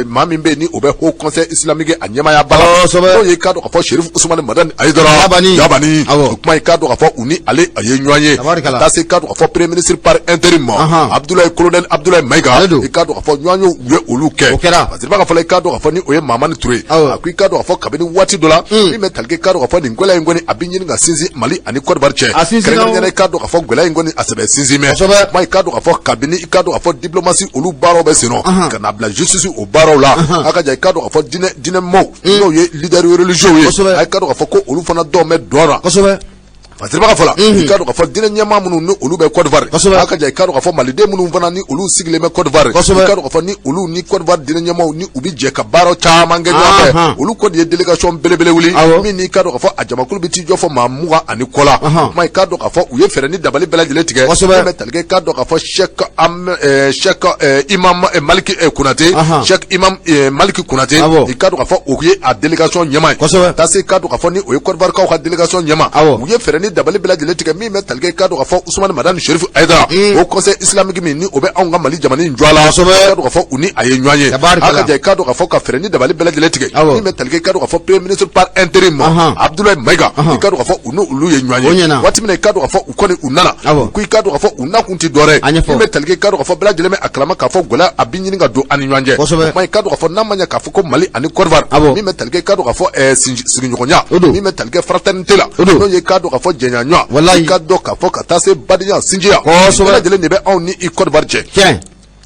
maa min bɛ yen ni o bɛ Haut Conseil islamique a ɲɛmaaya ba la. N'o ye i k'a dɔn k'a fɔ Cherif Ousmane Madani Hayidara. Yabani. Yabani. O kuma i k'a dɔn k'a fɔ u ni ale a ye ɲɔgɔn ye. Tabarikala. Ka taa se i k'a dɔn k'a fɔ premier ministre par intérim ma. Abdoulaye colonel Abdoulaye Maïga. Ale don. I k'a dɔn k'a fɔ ɲɔgɔn ye u ye olu kɛ. O kɛra. Parce que b'a fɔ la i k'a dɔn k'a fɔ ni o ye Mamani Ture ye. A ko i k'a dɔn k'a fɔ kabini waati dɔ la. Min bɛ tali kɛ i k'a dɔn k'a fɔ nin gɛlɛya in kɔni a bɛ ɲini ka sinsin Mali ani Côte d'Ivoire cɛ. A sinsinna o. Kɛrɛnkɛrɛnnenya la i k'a dɔn k'a fɔ gɛlɛya in kɔni a sɛbɛ sinsin mɛ. Kuma i k'a dɔn k'a fɔ kabini i k'a dɔn k'a fɔ diplomatie olu baaraw bɛ sen nɔ. Ka na bila justice o baaraw la. A ka ja i k'a dɔn k'a fɔ diinɛ maaw n'o ye leader religieux ye. A k'a dɔn k'a fɔ ko olu fana dɔw bɛ dɔn na. Fasiriba ka fɔ la i k'a dɔn k'a fɔ diinɛ ɲɛmaa minnu ni olu bɛ Côte d'Ivoire. A ka ja i k'a dɔn k'a fɔ maliden minnu fana ni olu sigilen bɛ Côte d'Ivoire. I k'a dɔn k'a fɔ ni olu ni Côte d'Ivoire diinɛ ɲɛmaaw ni u bɛ jɛ ka baara caman kɛ ɲɔgɔn fɛ. Olu kɔni ye délégation belebele wuli. Min n'i k'a dɔn k'a fɔ a jamakulu bɛ t'i jɔ fɔ maa 20 ani kɔ la. Kuma i k'a dɔn k'a fɔ u ye fɛɛrɛ ni dabali bɛɛ lajɛlen tigɛ. Min bɛ tali kɛ i k'a dɔn k'a fɔ Cheikh Imam Maliki Konate. Cheikh Imam Maliki Konate. I k'a dɔn k'a fɔ o ye a délégation ɲɛmaa ye. Taa se i k'a dɔn k'a fɔ ni o ye Côte d'Ivoire kaw ka délégation ɲɛmaa. U ye fɛɛrɛ ni dabali bɛɛ lajɛlen tigɛ min bɛ tali kɛ i k'a dɔn k'a fɔ Ousmane Madani Cherif Hayidara. Haut Conseil islamique min ni o bɛ anw ka Mali jamana in jɔ a la. I k'a dɔn k'a fɔ u ni a ye ɲɔgɔn ye. A ka ja i k'a dɔn k'a fɔ ka fɛɛrɛ ni dabali bɛɛ lajɛlen tigɛ. Min bɛ tali kɛ i k'a dɔn k'a fɔ premier ministre par intérim ma. Abdoulaye Maïga. I k'a dɔn k'a fɔ u ni olu ye ɲɔgɔn ye. Waati min na i k'a dɔn k'a fɔ u kɔni u nana. U ko i k'a dɔn k'a fɔ u nakun tɛ dɔwɛrɛ ye. Min bɛ tali kɛ i k'a dɔn k'a fɔ bɛɛ lajɛlen bɛ a kalama k'a fɔ gɛlɛya a bɛ ɲini ka don an ni ɲɔgɔn cɛ. O kuma i k'a dɔn k'a fɔ n'a ma ɲɛ k'a fɔ ko Mali ani Côte d'Ivoire. Min bɛ tali kɛ i k'a dɔn k'a fɔ sigiɲɔgɔnya. Min bɛ tali kɛ fraternité la. N'o ye i k'a dɔn k'a fɔ jɛɲɔgɔnya. I k'a dɔn k'a fɔ ka taa se badenya sinjiya. Bɛɛ lajɛlen de bɛ anw ni i Côte d'Ivoire cɛ.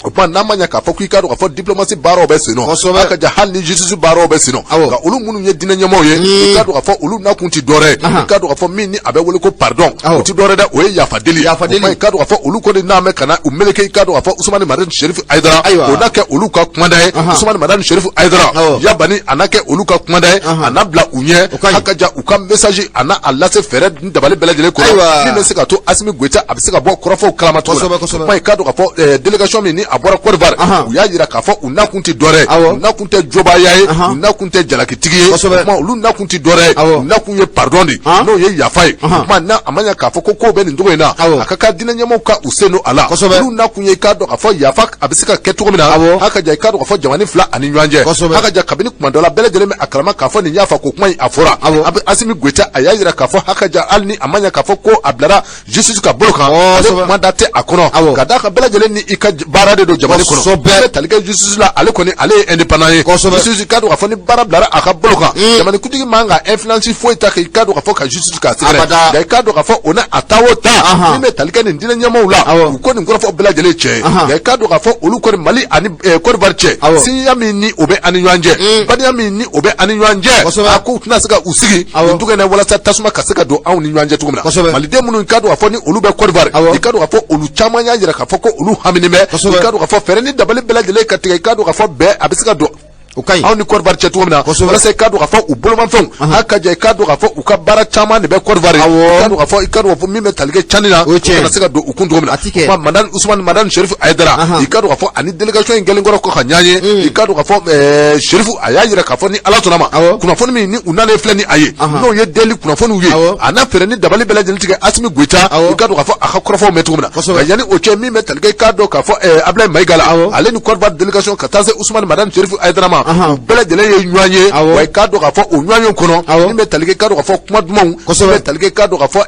O tuma n'a ma ɲɛ k'a fɔ k'i k'a dɔn k'a fɔ diplomatie baaraw bɛ sen nɔ. A ka ja hali ni justice baaraw bɛ sen nɔ. Nka olu minnu ye diinɛ ɲɛmaaw ye. I k'a dɔn k'a fɔ olu nakun tɛ dɔwɛrɛ ye. I k'a dɔn k'a fɔ min ni a bɛ wele ko pardon. O tɛ dɔwɛrɛ dɛ, o ye yafa deli ye. O tuma i k'a dɔn k'a fɔ olu kɔni n'a mɛn ka na u meleke i k'a dɔn k'a fɔ Ousmane Madani Cherif Hayidara. O na kɛ olu ka kumada ye. Ousmane Madani Cherif Hayidara. Yabani a na kɛ olu ka kumada ye. A na bila u ɲɛ. A ka ja u ka message a na a lase fɛɛrɛ ni dabali bɛɛ lajɛlen kɔnɔ. Min bɛ se ka to Assimi Goïta a bɛ se ka bɔ kɔrɔfɔw kalama cogo min na. O tuma i k'a dɔn k'a fɔ délégation min ni a bɔra Côte d'Ivoire. U y'a jira k'a fɔ u nakun tɛ dɔwɛrɛ ye. U nakun tɛ jobaya ye. U nakun tɛ jalakitigi ye. O tuma olu nakun tɛ dɔwɛrɛ ye. U nakun ye pardon de ye. N'o ye yafa ye. O tuma n'a a ma ɲɛ k'a fɔ ko kow bɛ nin cogo in na. A ka kan diinɛ ɲɛmaaw ka u sen don a la. Olu nakun ye i k'a dɔn k'a fɔ yafa a bɛ se ka kɛ cogo min na. A ka ja i k'a dɔn k'a fɔ jamana fila ani ɲɔgɔn cɛ. A ka ja kabini tuma dɔ la bɛɛ lajɛlen bɛ a kalama k'a fɔ nin yafa ko kuma in a fɔra. Assimi Goïta a y'a jira k'a fɔ a ka ja hali ni a ma ɲɛ k'a fɔ ko a bilara justice ka bolo kan ale kuma da tɛ a kɔnɔ ka d'a kan bɛɛ lajɛlen ni i ka baara de don jamana kɔnɔ bɛɛ tali kɛ justice la ale kɔni ale ye indépendant ye justice k'a dɔn k'a fɔ ni baara bilara a ka bolo kan jamanakuntigi man ka influence foyi ta k'i k'a dɔn k'a fɔ ka justice k'a sɛgɛrɛ nka i k'a dɔn k'a fɔ o n'a ta o ta min bɛ tali kɛ nin diinɛ ɲɛmaaw la u ko nin kɔrɔfɔ bɛɛ lajɛlen cɛ nka i k'a dɔn k'a fɔ olu kɔni Mali ani Côte d'Ivoire cɛ sinjiya min ni o bɛ an ni ɲɔgɔn cɛ badenya min ni o bɛ an ni ɲɔgɔn cɛ a k'u tɛna se ka u sigi nin cogo in na walasa tasuma ka se ka don anw ni ɲɔgɔn cɛ cogo min na maliden minnu k'a dɔn k'a fɔ ni olu bɛ Côte d'Ivoire i k'a dɔn k'a fɔ olu caman y'a jira k'a fɔ ko olu haminen bɛ i k'a dɔn k'a fɔ fɛɛrɛ ni dabali bɛɛ lajɛlen ka tigɛ i k'a dɔn k'a fɔ bɛn a bɛ se ka don O ka ɲi. Anw ni Côte d'Ivoire cɛ cogo min na walasa i k'a dɔn k'a fɔ u bolomafɛnw a ka ja i k'a dɔn k'a fɔ u ka baara caman de bɛ Côte d'Ivoire i k'a dɔn k'a fɔ i k'a dɔn k'a fɔ min bɛ tali kɛ CAN na O ye tiɲɛ ye. o kana se ka don u kun cogo min na A ti kɛ. Kuma Madani Ousmane Madani Cherif Haïdara i k'a dɔn k'a fɔ ani délégation in kɛlen kɔrɔ kɔ ka ɲɔgɔn ye i k'a dɔn k'a fɔ Cherif a y'a jira k'a fɔ ni Ala sɔnna ma kunnafoni min ni u nalen filɛ ni a ye n'o ye deli kunnafoniw ye a n'a fɛɛrɛ ni dabali bɛɛ lajɛlen tigɛ Assimi Goïta i k'a dɔn k'a fɔ a ka kɔrɔfɔw mɛn cogo min na nka yanni o cɛ min bɛ tali kɛ i k'a dɔn k'a fɔ Abdoulaye Maïga la ale ni Côte d'Ivoire délégation ka taa se Ousmane Madani Cherif Haïdara ma u bɛɛ lajɛlen ye ɲɔgɔn ye wa i k'a dɔn k'a fɔ o ɲɔgɔn ye kɔnɔ min bɛ tali kɛ i k'a dɔn k'a fɔ kuma dumanw min bɛ tali kɛ i k'a dɔn k'a fɔ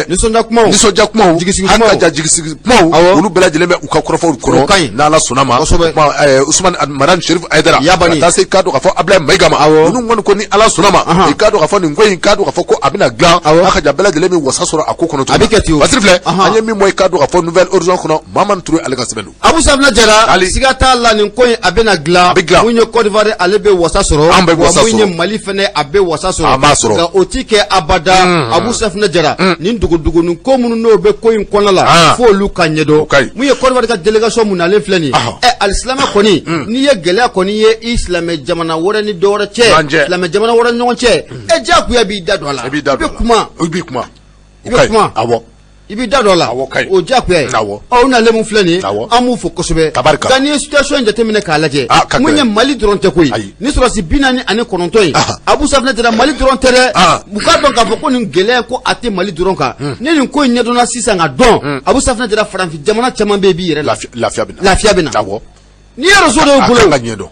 nisɔndiya kumaw nisɔndiya kumaw jigisigi hali kumaw ka ja jigisigi kumaw olu bɛɛ lajɛlen bɛ u ka kɔrɔfɔw kɔnɔ n'Ala sɔnna ma Ousmane Madani Cherif Haïdara Yabani ka taa se i k'a dɔn k'a fɔ Abdoulaye Maïga ma ninnu kɔni ko ni Ala sɔnna ma i k'a dɔn k'a fɔ nin ko in k'a dɔn k'a fɔ ko a bɛna dilan a ka ja bɛɛ lajɛlen bɛ wasa sɔrɔ a ko kɔnɔ A bɛ kɛ ten o. Basiri filɛ an ye min bɔ i k'a dɔn k'a fɔ Nouvel Horizon kɔnɔ Mamani Touré ale ka sɛbɛn don Abu Safina Jara Ali. siga t'a la nin ko in a bɛna dilan A bɛ dilan. mun ye Côte d'Ivoire d'Ivoire ale bɛ wasa sɔrɔ, An bɛ wasa wa mun ye sɔrɔ. Mali fɛnɛ a bɛ wasa sɔrɔ. An b'a sɔrɔ. Nka o ti kɛ abada, Abu Safinɛ Jara, nin dogodogonin ko minnu n'o bɛ ko in kɔnɔ la, f'olu ka ɲɛdɔn. O ka ɲi. Mun ye Côte d'Ivoire ka délégation mun nalen filɛ nin ye, ɛ alisilamɛ kɔni, n'i ye gɛlɛya kɔni ye i silamɛ jamana wɛrɛ ni dɔ wɛrɛ cɛ, Ɲɔgɔn cɛ. silamɛ jamana wɛrɛ ni ɲɔgɔn cɛ, ɛ diyagoya b'i da don a la. I b'i da don I a bɛ la. kuma. I b'i kuma. I bɛ kuma. Awɔ. I b'i da don a la. Awɔ, ka ɲi. O diyagoya ye. Ɔ u nalen mun filɛ nin ye, an b'u fo kosɛbɛ. Tabarika. Nka n'i ye situation in jateminɛ k'a lajɛ, Ah, ka mun ye gɛlɛn. Mali dɔrɔn tɛ koyi. Ayi. Ni sɔrɔdasi 49 ye, Abu Safinɛ Jara, Mali dɔrɔn tɛ dɛ. U k'a dɔn k'a fɔ ko nin gɛlɛya ko a tɛ Mali dɔrɔn kan. Ni nin ko in ɲɛdɔnna sisan ka dɔn, Abu Safinɛ Jara, farafin jamana caman bɛ yen i b'i yɛrɛ lafiya bɛ na. Lafiya bɛ na. N'i ye réseau dɔw A bolo kan ka ɲɛdɔn.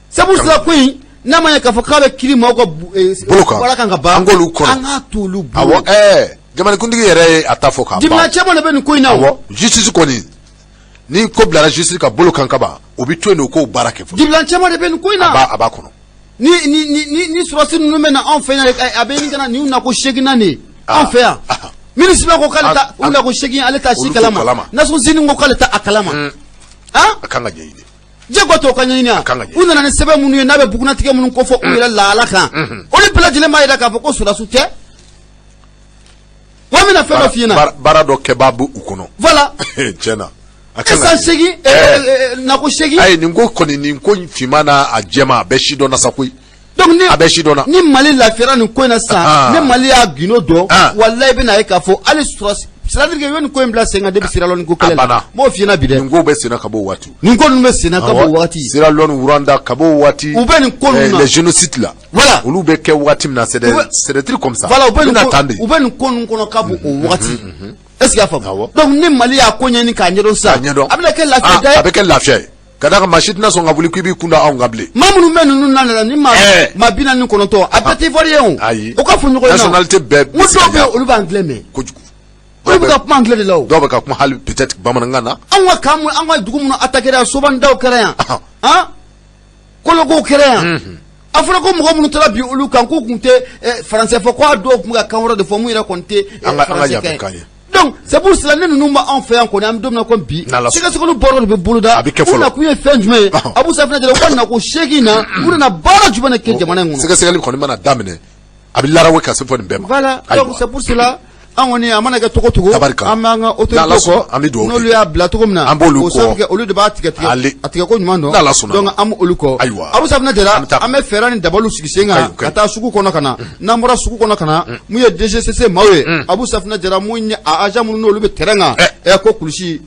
C'est pour cela ko in n'a ma ɲɛ k'a fɔ k'a bɛ kiiri maaw ka bolo kan. baara kan ka ban, An k'olu kɔnɔ. An k'a to olu bolo. Awɔ, ɛɛ jamanakuntigi yɛrɛ ye a ta fɔ k'a ban. Jamana caman de bɛ nin ko in na o. Awɔ, justice kɔni, ni ko bilara justice ka bolo kan kaban, o bɛ to yen de, o k'o baara kɛ fɔlɔ. Jamana caman de bɛ nin ko in na. A b'a kɔnɔ. Ni sɔrɔdasi ninnu bɛ na anw fɛ yan, a bɛ ɲini ka na nin nako seeginnan de ye anw fɛ yan. MINUSMA ko k'ale ta u nako seegin, ale t'a si Olu t'o kalama. kalama. Nations Unies ko k'ale ta a kalama. Han? A kan ka ɲɛɲini. Diyagoya t'o ka ɲɛɲini wa? Kan ka ɲɛɲini. U nana ni sɛbɛn minnu ye n'a bɛ bugunnatigɛ minnu kofɔ u yɛrɛ lahala kan, olu bɛɛ lajɛlen b'a jira k'a fɔ ko sɔrɔdasiw tɛ. Wa n bɛna fɛn dɔ f'i ɲɛna. Baara dɔ kɛbaa b'u kɔnɔ. Voilà. Tiɲɛ na. A kan ka San ɲɛɲini. 8, nako 8. Ayi, nin ko kɔni, nin ko finman n'a a jɛman, a bɛɛ sidɔnna sa koyi. Donc ni A bɛ sidɔnna. Ni Mali lafiyara nin ko in na sisan, ni Mali y'a gindo dɔn, walayi i bɛna ye k'a fɔ hali sɔrɔdasi, c'est à dire que i bɛ nin ko in bila sen kan depuis Sierra Leone ko kɛlɛ A la. banna. N b'o f'i ɲɛna bi dɛ. Nin ko bɛ senna ka b'o waati. Nin ko ninnu bɛ senna ka b'o waati. Sierra Leone, Rwanda, ka b'o waati. U bɛ nin ko ninnu na. Les génocides là. Voilà. Olu bɛ kɛ waati min na, c'est des c'est des trucs comme ça. Voilà, u bɛ nin Bɛna ko tan de. U bɛ nin ko ninnu kɔnɔ ka b'o o waati. Est ce que i y'a faamu? Awɔ. Donc ni Mali y'a ko ɲɛɲini k'a ɲɛdɔn sisan, K'a ɲɛdɔn. a bɛna kɛ lafiya da ye. A bɛ kɛ lafiya ye. Ka d'a kan maa si tɛna sɔn ka wuli k'i b'i kun da anw kan bilen. Maa minnu bɛ ninnu na la ni maa maa 49, a bɛɛ tɛ Ivoirien o. Ayi. O ka fɔ ɲɔgɔn ɲɛna. Nationalité bɛɛ N ko dɔw bɛ yen, olu bɛ anglais mɛn. Kojugu. Olu bɛ ka kuma anglais de la o. Dɔw bɛ ka kuma hali peut-être bamanankan na. Anw ka kan, an ka dugu minnu attaqué yan, Sobandaw kɛra yan. Han? Kologow kɛra yan. A fɔra ko mɔgɔ minnu taara bin olu kan, k'u tun tɛ français fɔ, k'a dɔw tun bɛ ka kan wɛrɛ de fɔ mun yɛrɛ kɔni tɛ An ka français yafa kan ye. kan ye. Donc c'est pour cela ne ninnu b'anw fɛ yan kɔni, an bɛ don min na komi bi, N'Ala sɔnna. sɛgɛsɛgɛliw bɔra de bɛ boloda. A bɛ kɛ U fɔlɔ. nakun ye fɛn jumɛn ye? Abu Safinɛ Jara, u ka nako 8 na, u nana baara jumɛn de kɛ jamana in kɔnɔ? Sɛgɛsɛgɛli kɔni mana daminɛ, a bɛ larawe ka se fɔ nin bɛɛ ma. Voilà. Ayiwa. Donc c'est pour cela an kɔni a mana kɛ cogo cogo, Tabarika. an b'an ka autorité N'Ala sɔnna, kɔ an bɛ dugawu kɛ. N'olu y'a bila cogo min na, An b'olu o kɔ. sababu kɛ olu de b'a tigɛ tigɛ Ale. a tigɛ ko ɲuman dɔn. N'Ala sɔnna. Donc an b'olu kɔ. Ayiwa. Abu Safinɛ Jara, An bɛ taa. an bɛ fɛɛrɛ ni dabaliw sigi sen kan Ayiwa, ka taa sugu kɔnɔ ka na. N'an bɔra sugu kɔnɔ ka na, mun ye DGCC maaw ye, Abu Safinɛ Jara, mun ye a agent minnu n'olu bɛ terrain kan, ɛ ko kulusi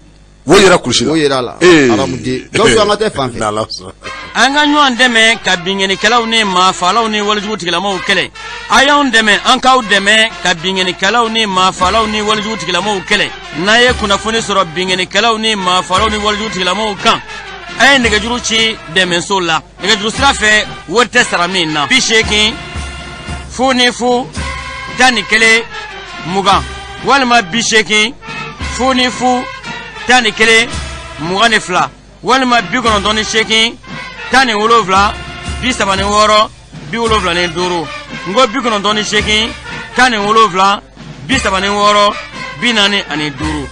Wo yɛrɛ kulusi la. O yɛrɛ la. Haramuden. Gawusu, an ka taa fan fɛ. N'Ala sɔnna. An ka ɲɔgɔn dɛmɛ ka binkannikɛlaw ni maafalaw ni walejugu tigilamaw kɛlɛ. A y'anw dɛmɛ, an k'aw dɛmɛ ka binkannikɛlaw ni maafalaw ni walejugu tigilamaw kɛlɛ. N'a ye kunnafoni sɔrɔ binkannikɛlaw ni maafalaw ni walejugu tigilamaw kan, a ye nɛgɛjuru ci dɛmɛso la nɛgɛjuru sira fɛ, wari tɛ sara min na: 80 00 11 20 walima 80 00 11 22 walima 98 17 36 75. N ko 98 17 36 45.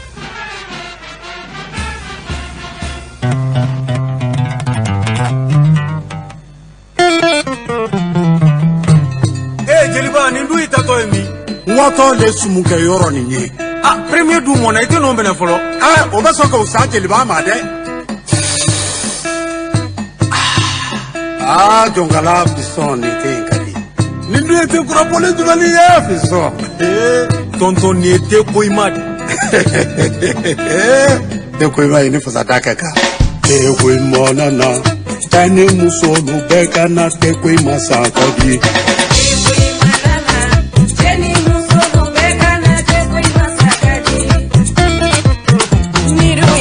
Ee jeliba, nin du i tatɔ ye min? N watɔ le sumukɛ yɔrɔ nin ye. A premier du mɔna, i tɛ n'o minɛ fɔlɔ. Ɛ, o bɛ sɔn ka wusa jeliba ma dɛ. Aa, jɔnkala fisɔn, nin te in ka di. Nin dun ye te kurabɔlen jumɛn ye fisɔn? Ee tonton, nin ye te koyima de. Te koyima ye ni fasa da kɛ kan. Te koyima nana, cɛ ni musolu bɛɛ ka na te koyima san ka di.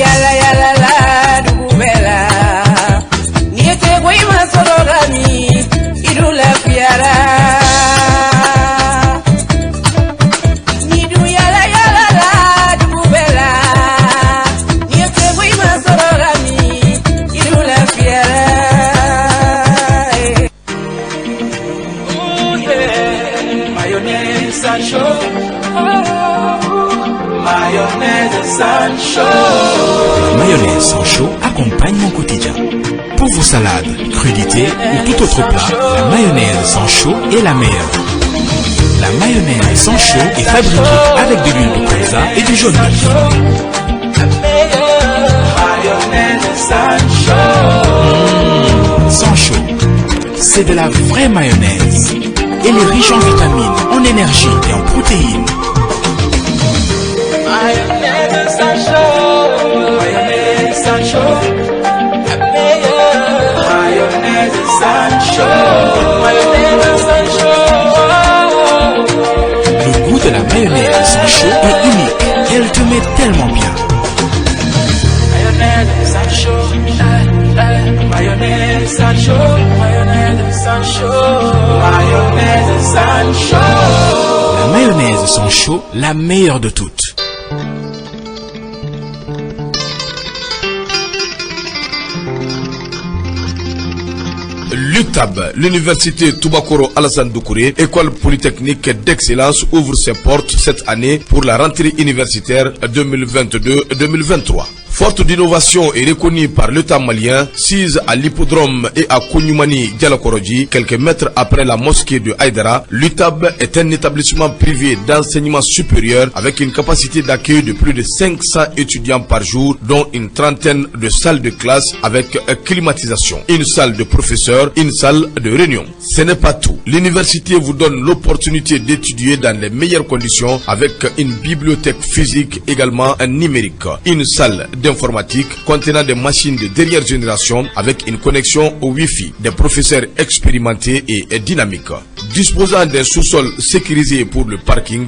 Yala yala la dugu bɛɛ la, n'i ye te koyima sɔrɔ ka min, i dun lafiyara. Ni dun yala yala la dugu bɛɛ la, n'i ye te koyima sɔrɔ ka min, i dun lafiyara. Ooh, yeah. Mayonnaise Sancho. Mayonnaise Sancho. Mayonnaise Sancho accompagne mon quotidien. Pour vos salades, crudités ou tout autre plat, la mayonnaise Sancho est la meilleure. La mayonnaise Sancho est fabriquée avec de l'huile de colza et du jaune d'œuf. Sancho, c'est de la vraie mayonnaise. Elle est riche en vitamines, en énergie et en protéines. Mayonnaise Sancho, mayonnaise Sancho, la meilleure. Mayonnaise Sancho, mayonnaise Sancho. Le goût de la mayonnaise Sancho est unique. Elle te met tellement bien. Mayonnaise Sancho, eh, eh. Mayonnaise Sancho, mayonnaise Sancho, mayonnaise Sancho. La mayonnaise Sancho, la meilleure de toutes. L'UTAB, l'université Tubakoro Alassane Doucouré, école polytechnique d'excellence, ouvre ses portes cette année pour la rentrée universitaire 2022-2023. Forte d'innovation et reconnue par l'État malien, sise à l'hippodrome et à Kougnumani Dialakorodji, quelques mètres après la mosquée de Haïdara, l'UTAB est un établissement privé d'enseignement supérieur avec une capacité d'accueil de plus de 500 étudiants par jour, dont une trentaine de salles de classe avec climatisation, une salle de professeurs, une salle de réunion. Ce n'est pas tout. L'université vous donne l'opportunité d'étudier dans les meilleures conditions avec une bibliothèque physique également numérique, une salle d'informatique contenant des machines de dernière génération avec une connexion au Wi-Fi, des professeurs expérimentés et dynamiques. Disposant d'un sous-sol sécurisé pour le parking,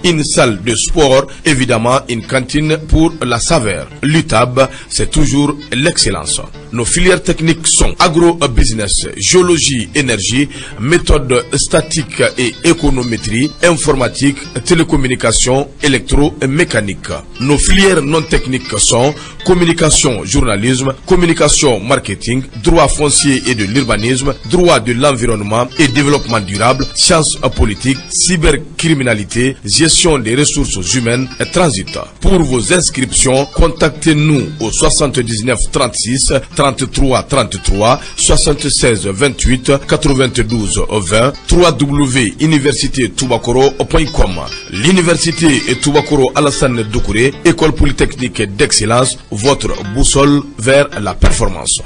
une salle de sport, évidemment une cantine pour la saveur. L'UTAB, c'est toujours l'excellence. Nos filières techniques sont agro-business, géologie, énergie, méthode statique et économétrie, informatique, télécommunication, électromécanique. Nos filières non techniques sont communication, journalisme, communication, marketing, droit foncier et de l'urbanisme, droit de l'environnement et développement durable, sciences politiques, cybercriminalité, gestion des ressources humaines et transit. Pour vos inscriptions, contactez-nous au 79 36 33 33 76 28 92 20 www.universitétoubakoro.com. L'université Toubakoro Alassane Doucouré, école polytechnique d'excellence, votre boussole vers la performance.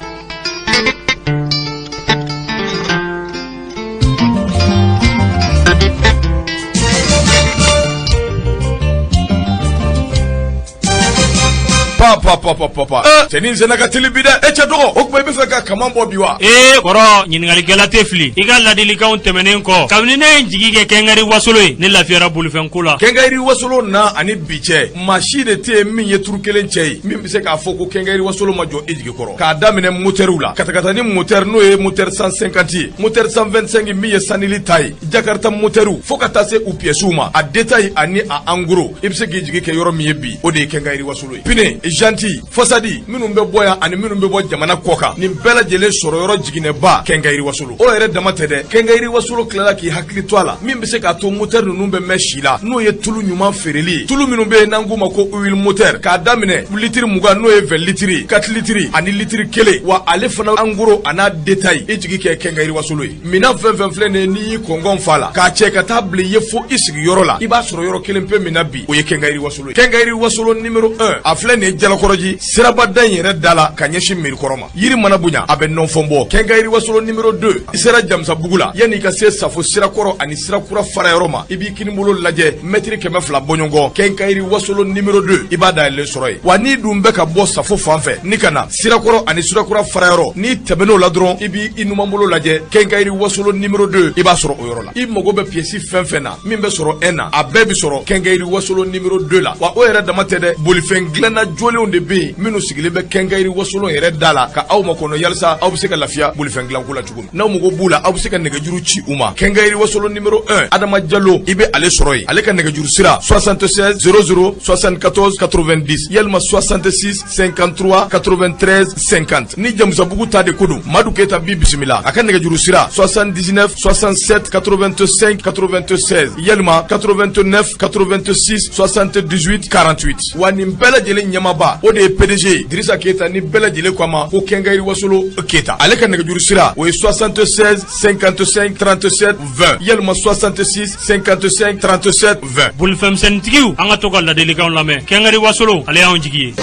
Pa pa pa pa pa pa. Cɛnin senna ka teli bi dɛ. E cɛ dɔgɔ, o tuma i bɛ fɛ ka kaman bɔ bi wa? Ee kɔrɔ, ɲininkalikɛla tɛ fili. I ka ladilikanw tɛmɛnen kɔ, kabini ne ye n jigi kɛ Kɛnkɛri Wasolo ye, ne lafiyara bolifɛnko la. Kɛnkɛri Wasolo na ani bi cɛ, maa si de tɛ yen min ye turu kelen cɛ ye min bɛ se k'a fɔ ko Kɛnkɛri Wasolo ma jɔ i jigi kɔrɔ. K'a daminɛ motɛriw la, katakatani motɛri n'o ye motɛri 150 ye, motɛri 125 min ye sanili ta ye, Jakarta motɛriw fo ka taa se u piyɛsiw ma, a détail ani a en gros, i bɛ se k'i jigi kɛ yɔrɔ min ye bi, o de ye Kɛnkɛri Wasolo ye. Pine, janti, fasadi minnu bɛ bɔ yan ani minnu bɛ bɔ jamana kɔ kan, nin bɛɛ lajɛlen sɔrɔ yɔrɔ jiginɛba Kɛnkɛri Wasolo. O yɛrɛ dama tɛ dɛ, Kɛnkɛri Wasolo tilala k'i hakili to a la min bɛ se k'a to motɛri ninnu bɛ mɛn si la, n'o ye tulu ɲuman feereli ye. Tulu minnu bɛ yen n'an k'u ma ko huile moteur, k'a daminɛ litiri 20 n'o ye 20 litiri, 4 litiri ani litiri kelen, wa ale fana en gros a n'a détail, i jigi kɛ Kɛnkɛri Wasolo ye. Minɛn fɛn fɛn filɛ nin ye, n'i y'i kɔngɔn fa la k'a cɛ ka taa bila i ye fo i sigiyɔrɔ la, i b'a sɔrɔ yɔrɔ kelen pe min na bi, o ye Kɛnkɛri Wasolo ye. Kɛnkɛri Wasolo numéro 1, a filɛ nin ye Jalakɔrɔji sirabada in yɛrɛ da la ka ɲɛsin mirikɔrɔ ma. Yiri mana bonya, a bɛ nɔnfɔn bɔ. Kɛnkɛri Wasolo numéro 2, i sera Jamusabugu la, yanni i ka se Safo sirakɔrɔ ani sirakura farayɔrɔ ma, i b'i kinibolo lajɛ mɛtiri 200 bɔɲɔgɔn, Kɛnkɛri Wasolo numéro 2, i b'a dayɛlɛlen sɔrɔ yen. Wa n'i dun bɛ ka bɔ Safo fan fɛ ni ka na sirakɔrɔ ani sirakura farayɔrɔ, n'i tɛmɛn'o la dɔrɔn, i b'i numanbolo lajɛ Kɛnkɛri Wasolo numéro 2, i b'a sɔrɔ o yɔrɔ la. I mago bɛ piyɛsi fɛn fɛn na min bɛ sɔrɔ 1 na, a bɛɛ bɛ sɔrɔ Kɛnkɛri Wasolo numéro 2 la. Wa o yɛrɛ dama tɛ dɛ, bolifɛn dilanna jolenw de bɛ yen minnu sigilen bɛ Kɛnkɛri Wasolo yɛrɛ da la ka aw makɔnɔ yalisa aw bɛ se ka lafiya bolifɛn dilanko la cogo min. N'aw mago b'u la, aw bɛ se ka nɛgɛjuru ci u ma. Kɛnkɛri Wasolo numéro 1, Adama Jalo, i bɛ ale sɔrɔ yen. Ale ka nɛgɛjuru sira 76 00 74 90 yalima 66 53 93 50. Ni Jamusabugu ta de ko don, Madu Keyita b'i bisimila. A ka nɛgɛjuru sira 79 67 85 96 yalima 89 86 78 48. Wa nin bɛɛ lajɛlen ɲɛmaaba Ba o de ye PDG ye Dirisa Keyita ni bɛɛ lajɛlen ko a ma ko Quincaillerie Wasolo Keyita ale ka nɛgɛjuru sira o ye 76 55 37 20 yalima 66 55 37 20. Bolifɛnmisɛnnitigiw an ka to ka ladilikanw lamɛn Quincaillerie Wasolo ale y'anw jigi ye.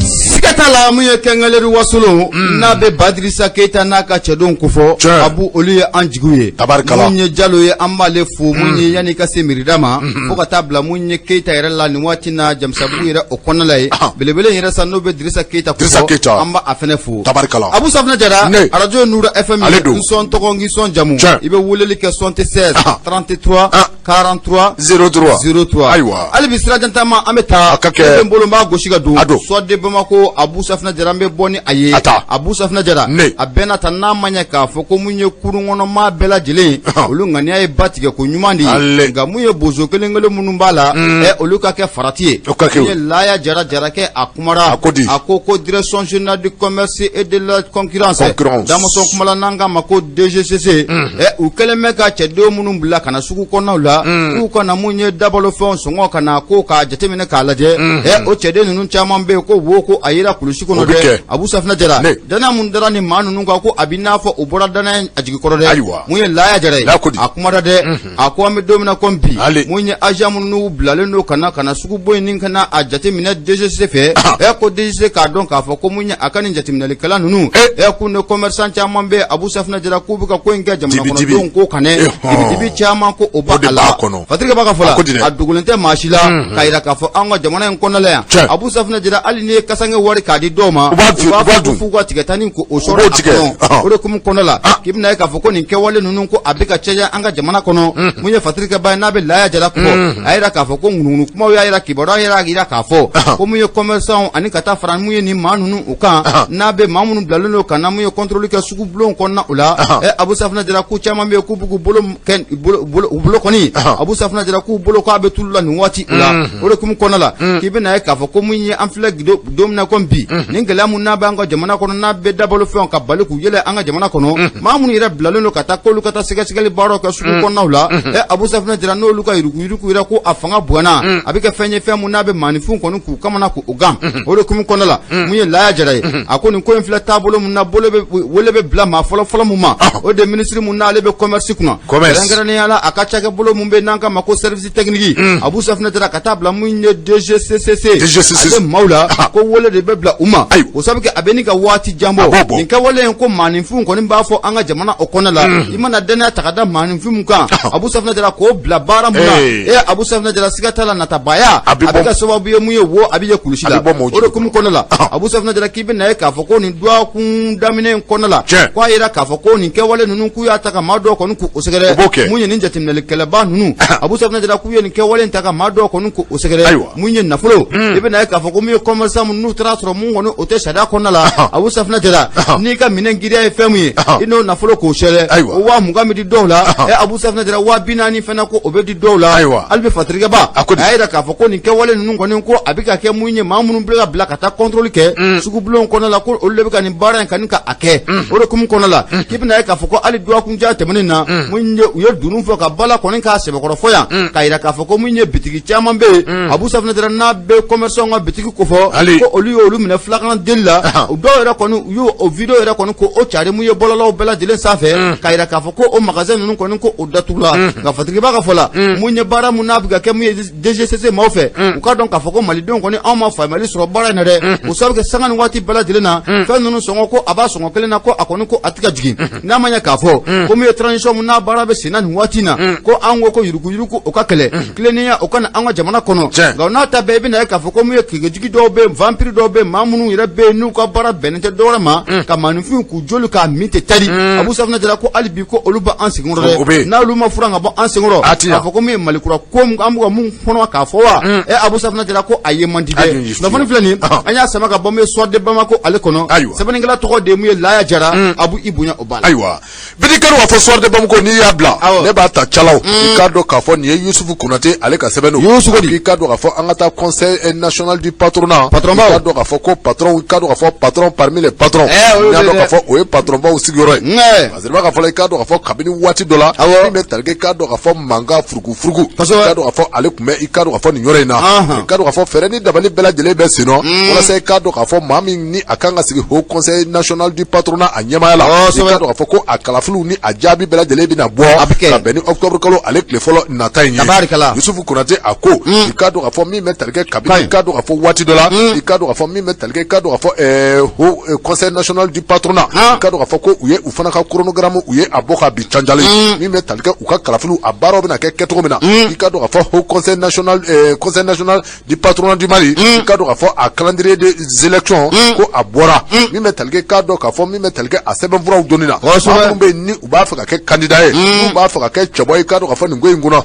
Siga t'a la mun ye Quincaillerie Wasolo n'a bɛ Badirisa Keyita n'a ka cɛdenw kofɔ Abu olu ye an jigiw ye Tabarikala. mun ye Jalo ye an b'ale fo mun ye yanni ka se mirida ma fo ka taa bila mun ye Keyita yɛrɛ la nin waati na Jamisabugu yɛrɛ o kɔnɔna la ye belebele in yɛrɛ sa n'o bɛ Dirisa Keyita kofɔ an b'a fɛnɛ fo Tabarikala. Abu Safunɛ Jara Ne. arajo ye Nura FM Ale don. n sɔn tɔgɔ n sɔn jamu Tiɲɛ. i bɛ weleli kɛ 76 33 43 03 03 Ayiwa. hali bi sira jantaama an bɛ taa A ka kɛ. ne bɛ n bolo n b'a gosi ka don A don. Soir de Bamako Abu Safunɛ Jara an bɛ bɔ ni a ye A ta. Abu Safunɛ Jara Ne. a bɛɛ n'a ta n'a ma ɲɛ k'a fɔ ko mun ye kurun kɔnɔ maa bɛɛ lajɛlen olu ŋaniya ye ba tigɛ ko ɲuman de ye Ale. nka mun ye bozo kelen kelen minnu b'a la ɛ olu ka kɛ farati ye O ka kɛ o. mun ye Laya Jara Jarakɛ a kumara A ko di? a ko ko direction générale du commerce et de la concurrence Concurrence. damasɔn kumala n'an k'a ma ko DGCC ɛ u kɛlen bɛ ka cɛdenw minnu bila ka na sugu kɔnɔnaw la k'u ka na mun ye dabalofɛnw sɔngɔ ka na ko k'a jateminɛ k'a lajɛ ɛ o cɛden ninnu caman bɛ yen ko wo ko a yera kulusi kɔnɔ O bɛ dɛ kɛ. Abu Safunɛ Jara Ne. danaya mun dara ni maa ninnu kan ko a b'i n'a fɔ u bɔra danaya a jigi kɔrɔ dɛ Ayiwa. mun ye Laya Jara ye Laya ko di? a kumara dɛ a ko an bɛ don min na komi bi Ale. mun ye agent minnu n'u bilalen don ka na ka na sugu bon in ni ka na a jateminɛ DGCC fɛ ɛ ko DGCC k'a dɔn k'a fɔ ko mun ye a ka nin jateminɛlikɛla ninnu ɛ k'u ni commerçant caman bɛ yen Abu Safunɛ Jara k'u bɛ ka ko in kɛ jamana Dibi dibi. kɔnɔdenw ko kanɛ Eh, hɔn. dibi dibi caman ko o O b'a de a la b'a kɔnɔ. Patrick b'a ka fɔ A ko di la dɛ. a dogolen tɛ maa si la k'a yira k'a fɔ an ka jamana in kɔnɔna la yan Tiɲɛ. Abu Safunɛ Jara hali n'i ye kasange wari k'a di dɔw ma U b'a dun, u b'a u b'a fɔ ko dun. f'u ka tigɛ tan ni k'o U sɔrɔ b'o a tigɛ. kɔnɔ Ɔhɔn. o de hukumu kɔnɔna la k'i bɛna ye k'a fɔ ko nin kɛwale ninnu ko a bɛ ka caya an ka jamana kɔnɔ mun ye Patrick Ba ye n'a bɛ Laya Jara kɔ a yira k'a fɔ ko ŋunuŋunu kumaw y'a yira kibaruya y'a yira k'a fɔ ko mun ye commerçant ani ka taa fara mun ye nin maa ninnu u kan n'a bɛ maa minnu bilalen don ka na mun ye contrôle kɛ sugu bulon kɔnɔna o la ɛ Abu Safunɛ Jara k'u caman bɛ yen k'u b'u k'u bolo kɛ bolo bolo u bolo kɔni Abu Safunɛ Jara k'u bolo k'a bɛ tulu la nin waati o la o de hukumu kɔnɔna la k'i bɛna ye k'a fɔ ko mun ye an filɛ don min na komi bi nin gɛlɛya mun n'a b'an ka jamana kɔnɔ n'a bɛ dabalo fɛnw ka bali k'u yɛlɛ an ka jamana kɔnɔ maa minnu yɛrɛ bilalen don ka taa k'olu ka taa sɛgɛsɛgɛli baaraw kɛ sugu kɔnɔnaw la ɛ Abu Safunɛ Jara n'olu ka yuruguyurugu yɛrɛ ko a fanga bonyana a bɛ kɛ fɛn ye fɛn mun n'a bɛ maaninfinw kɔni k'u kamana k'u gan o de hukumu kɔnɔna la mun ye Laya Jara ye a ko nin ko in filɛ taabolo mun na bolo bɛ wele bɛ bila maa fɔlɔ fɔlɔ mun ma o de minisiri mun n'ale bɛ commerce kunna Commerce. kɛrɛnkɛrɛnnenya la a ka cakɛbolo mun bɛ n'an k'a ma ko service technique Abu Safunɛ Jara ka taa bila mun ye DGCCC DGCCC. ale maaw la ko wele de bɛ bila u ma Ayiwa. o sabu kɛ a bɛ ni ka waati jan A bɔ b'o bɔ. nin kɛwale in ko maaninfinw kɔni b'a fɔ an ka jamana o kɔnɔ la i mana danaya ta ka da maaninfin mun kan Abu Safunɛ Jara k'o bila baara mun na Ee. e Abu Safunɛ Jara siga t'a la natabaya A bɛ a bɛ bɔ- kɛ sababu ye mun ye wo a bɛ ye kulusi A la bɛ bɔ maaw o de jigi hukumu kɔnɔ la Abu Safunɛ Jara k'i bɛ na ye k'a fɔ ko nin dɔgɔkun daminɛ in kɔnɔ la Tiɲɛ. k'a yira k'a fɔ ko nin kɛwale ninnu k'u y'a ta ka maa dɔw kɔni k'u O b'o sɛgɛrɛ kɛ. mun ye nin jateminɛlikɛlaba ninnu Abu Safunɛ Jara k'u ye nin kɛwale in ta ka maa dɔw kɔni k'u sɛgɛrɛ Ayiwa. mun ye nafolo i bɛ na ye k'a fɔ ko mun ye commerçant minnu n'u taara sɔrɔ mun kɔni o tɛ sariya kɔnɔna la Abu Safunɛ Jara n'i ka minɛn giriya ye fɛn mun ye i n'o nafolo k'o sɛrɛ Ayiwa. o 20,000 bɛ di dɔw la ɛ Abu Safunɛ Jara 40,000 fana ko o bɛ di dɔw la Ayiwa. hali bi Patrick Ba A ko di? a y'a yira k'a fɔ ko nin kɛwale ninnu kɔni ko a bɛ ka kɛ mun ye maa minnu bɛ ka bila ka taa contrôle kɛ sugubulonw kɔnɔ la ko olu de bɛ ka nin baara in kani ka a kɛ o de hukumu kɔnɔ la k'i bɛna ye k'a fɔ ko hali dɔgɔkun jan tɛmɛnen na mun ye u ye dunun fɔ ka bala kɔni k'a sɛbɛkɔrɔ fɔ yan k'a yira k'a fɔ ko mun ye bitigi caman bɛ yen Abu Safunɛ Jara n'a bɛ commerçant ka bitigi kofɔ Hali. ko olu y'olu minɛ flagrant délit la u dɔw yɛrɛ kɔni u y'o o vidéo yɛrɛ kɔni ko o cari mun ye bɔlɔlɔw bɛɛ lajɛlen sanfɛ k'a yira k'a fɔ ko o magasin ninnu kɔni ko o datugula nka Patrick Ba ka fɔ la mun ye baara mun n'a bɛ ka kɛ mun ye DGCC maaw fɛ u k'a dɔn k'a fɔ ko malidenw kɔni anw ma faamuyali sɔrɔ baara in na dɛ o sababu kɛ sanga ni waati bɛɛ lajɛlen na fɛn ninnu sɔngɔ ko a b'a sɔngɔ kelen na ko a kɔni ko a tɛ ka jigin n'a ma ɲɛ k'a fɔ ko mun ye transition mun n'a baara bɛ sen na nin waati in na ko an ko ko yuruguyurugu o ka kɛlɛ tilennenya o ka na an ka jamana kɔnɔ Tiɲɛ. nka n'a ta bɛɛ i bɛna ye k'a fɔ ko mun ye kegejigi dɔw bɛ yen vampire dɔw bɛ yen maa minnu yɛrɛ bɛ yen n'u ka baara bɛnnen tɛ dɔwɛrɛ ma ka maaninfinw k'u joli k'a min ten tari Abu Safunɛ Jara ko hali bi ko olu bɛ an senkɔrɔ O bɛ dɛ yen. n'olu ma furan ka bɔ an senkɔrɔ A ti ɲa. k'a fɔ ko min ye malikura ko mun- an bɛ ka mun kɔnɔ k'a fɔ wa ɛ Abu Safunɛ Jara ko a ye man di A dɛ dun ye kunnafoni filɛ nin ye an y'a sama ka bɔ min ye Soir de Bamako ale kɔnɔ Ayiwa. sɛbɛnnikɛla tɔgɔ de ye mun ye Laya Jara Abu i bonya o b'a la ayiwa bidi kari w'a fɔ Soir de Bamako n'i y'a bila Awɔ. ne b'a ta calaw i I k'a dɔn k'a fɔ nin ye Yusufu Konate ale ka sɛbɛn don. Yusufu di. I k'a dɔn k'a fɔ an ka taa conseil national du patronat. Patron baw. I k'a dɔn k'a fɔ ko patron, i k'a dɔn k'a fɔ patron parmi les patrons. O y'o I k'a de dɔn dɛ. k'a fɔ o ye patron baw sigiyɔrɔ ye. Ŋɛ. Parce que b'a fɔ la, i k'a dɔn k'a fɔ kabini waati dɔ la, Awɔ. min bɛ tali kɛ, i k'a dɔn k'a fɔ mankan furugufurugu, Kosɛbɛ. i k'a dɔn k'a fɔ ale tun bɛ, i k'a dɔn k'a fɔ nin yɔrɔ in na, Anhan. i k'a dɔn k'a fɔ fɛɛrɛ ni dabali bɛɛ lajɛlen bɛ sen nɔ walasa i k'a dɔn k'a fɔ maa min ni a kan ka sigi haut conseil national du patronat a ɲɛmaaya la, i Kosɛbɛ. k'a dɔn k'a fɔ ko a kalafiliw ni a jaabi bɛɛ lajɛlen bɛna bɔ A bɛ kɛ. ka bɛn ni octobre kalo ale tile fɔlɔ nata in ye. Tabarikala. Yusufu Konate a ko, i k'a dɔn k'a fɔ min bɛ tali kɛ kabini, Kaɲi. i k'a dɔn k'a fɔ waati dɔ la, i k'a dɔn k'a fɔ min bɛ tali kɛ, i k'a dɔn k'a fɔ haut conseil national du patronat, i k'a dɔn k'a fɔ ko u ye u fana ka chronogramme, u ye a bɔ ka bi canjalen, min bɛ tali kɛ u ka kalafiliw a baaraw bɛna kɛ kɛcogo min na, i k'a dɔn k'a fɔ haut conseil national conseil national du patronat du Mali, i k'a dɔn k'a fɔ a calendrier des élections ko a bɔra, min bɛ tali kɛ, i k'a dɔn k'a fɔ min bɛ tali kɛ a sɛbɛnfuraw donni na, maa minnu bɛ yen ni u b'a fɛ ka kɛ candidat ye, n'u b'a fɛ ka kɛ cɛbɔ ye, i k'a dɔn k'a fɔ nin ko in kɔnɔ,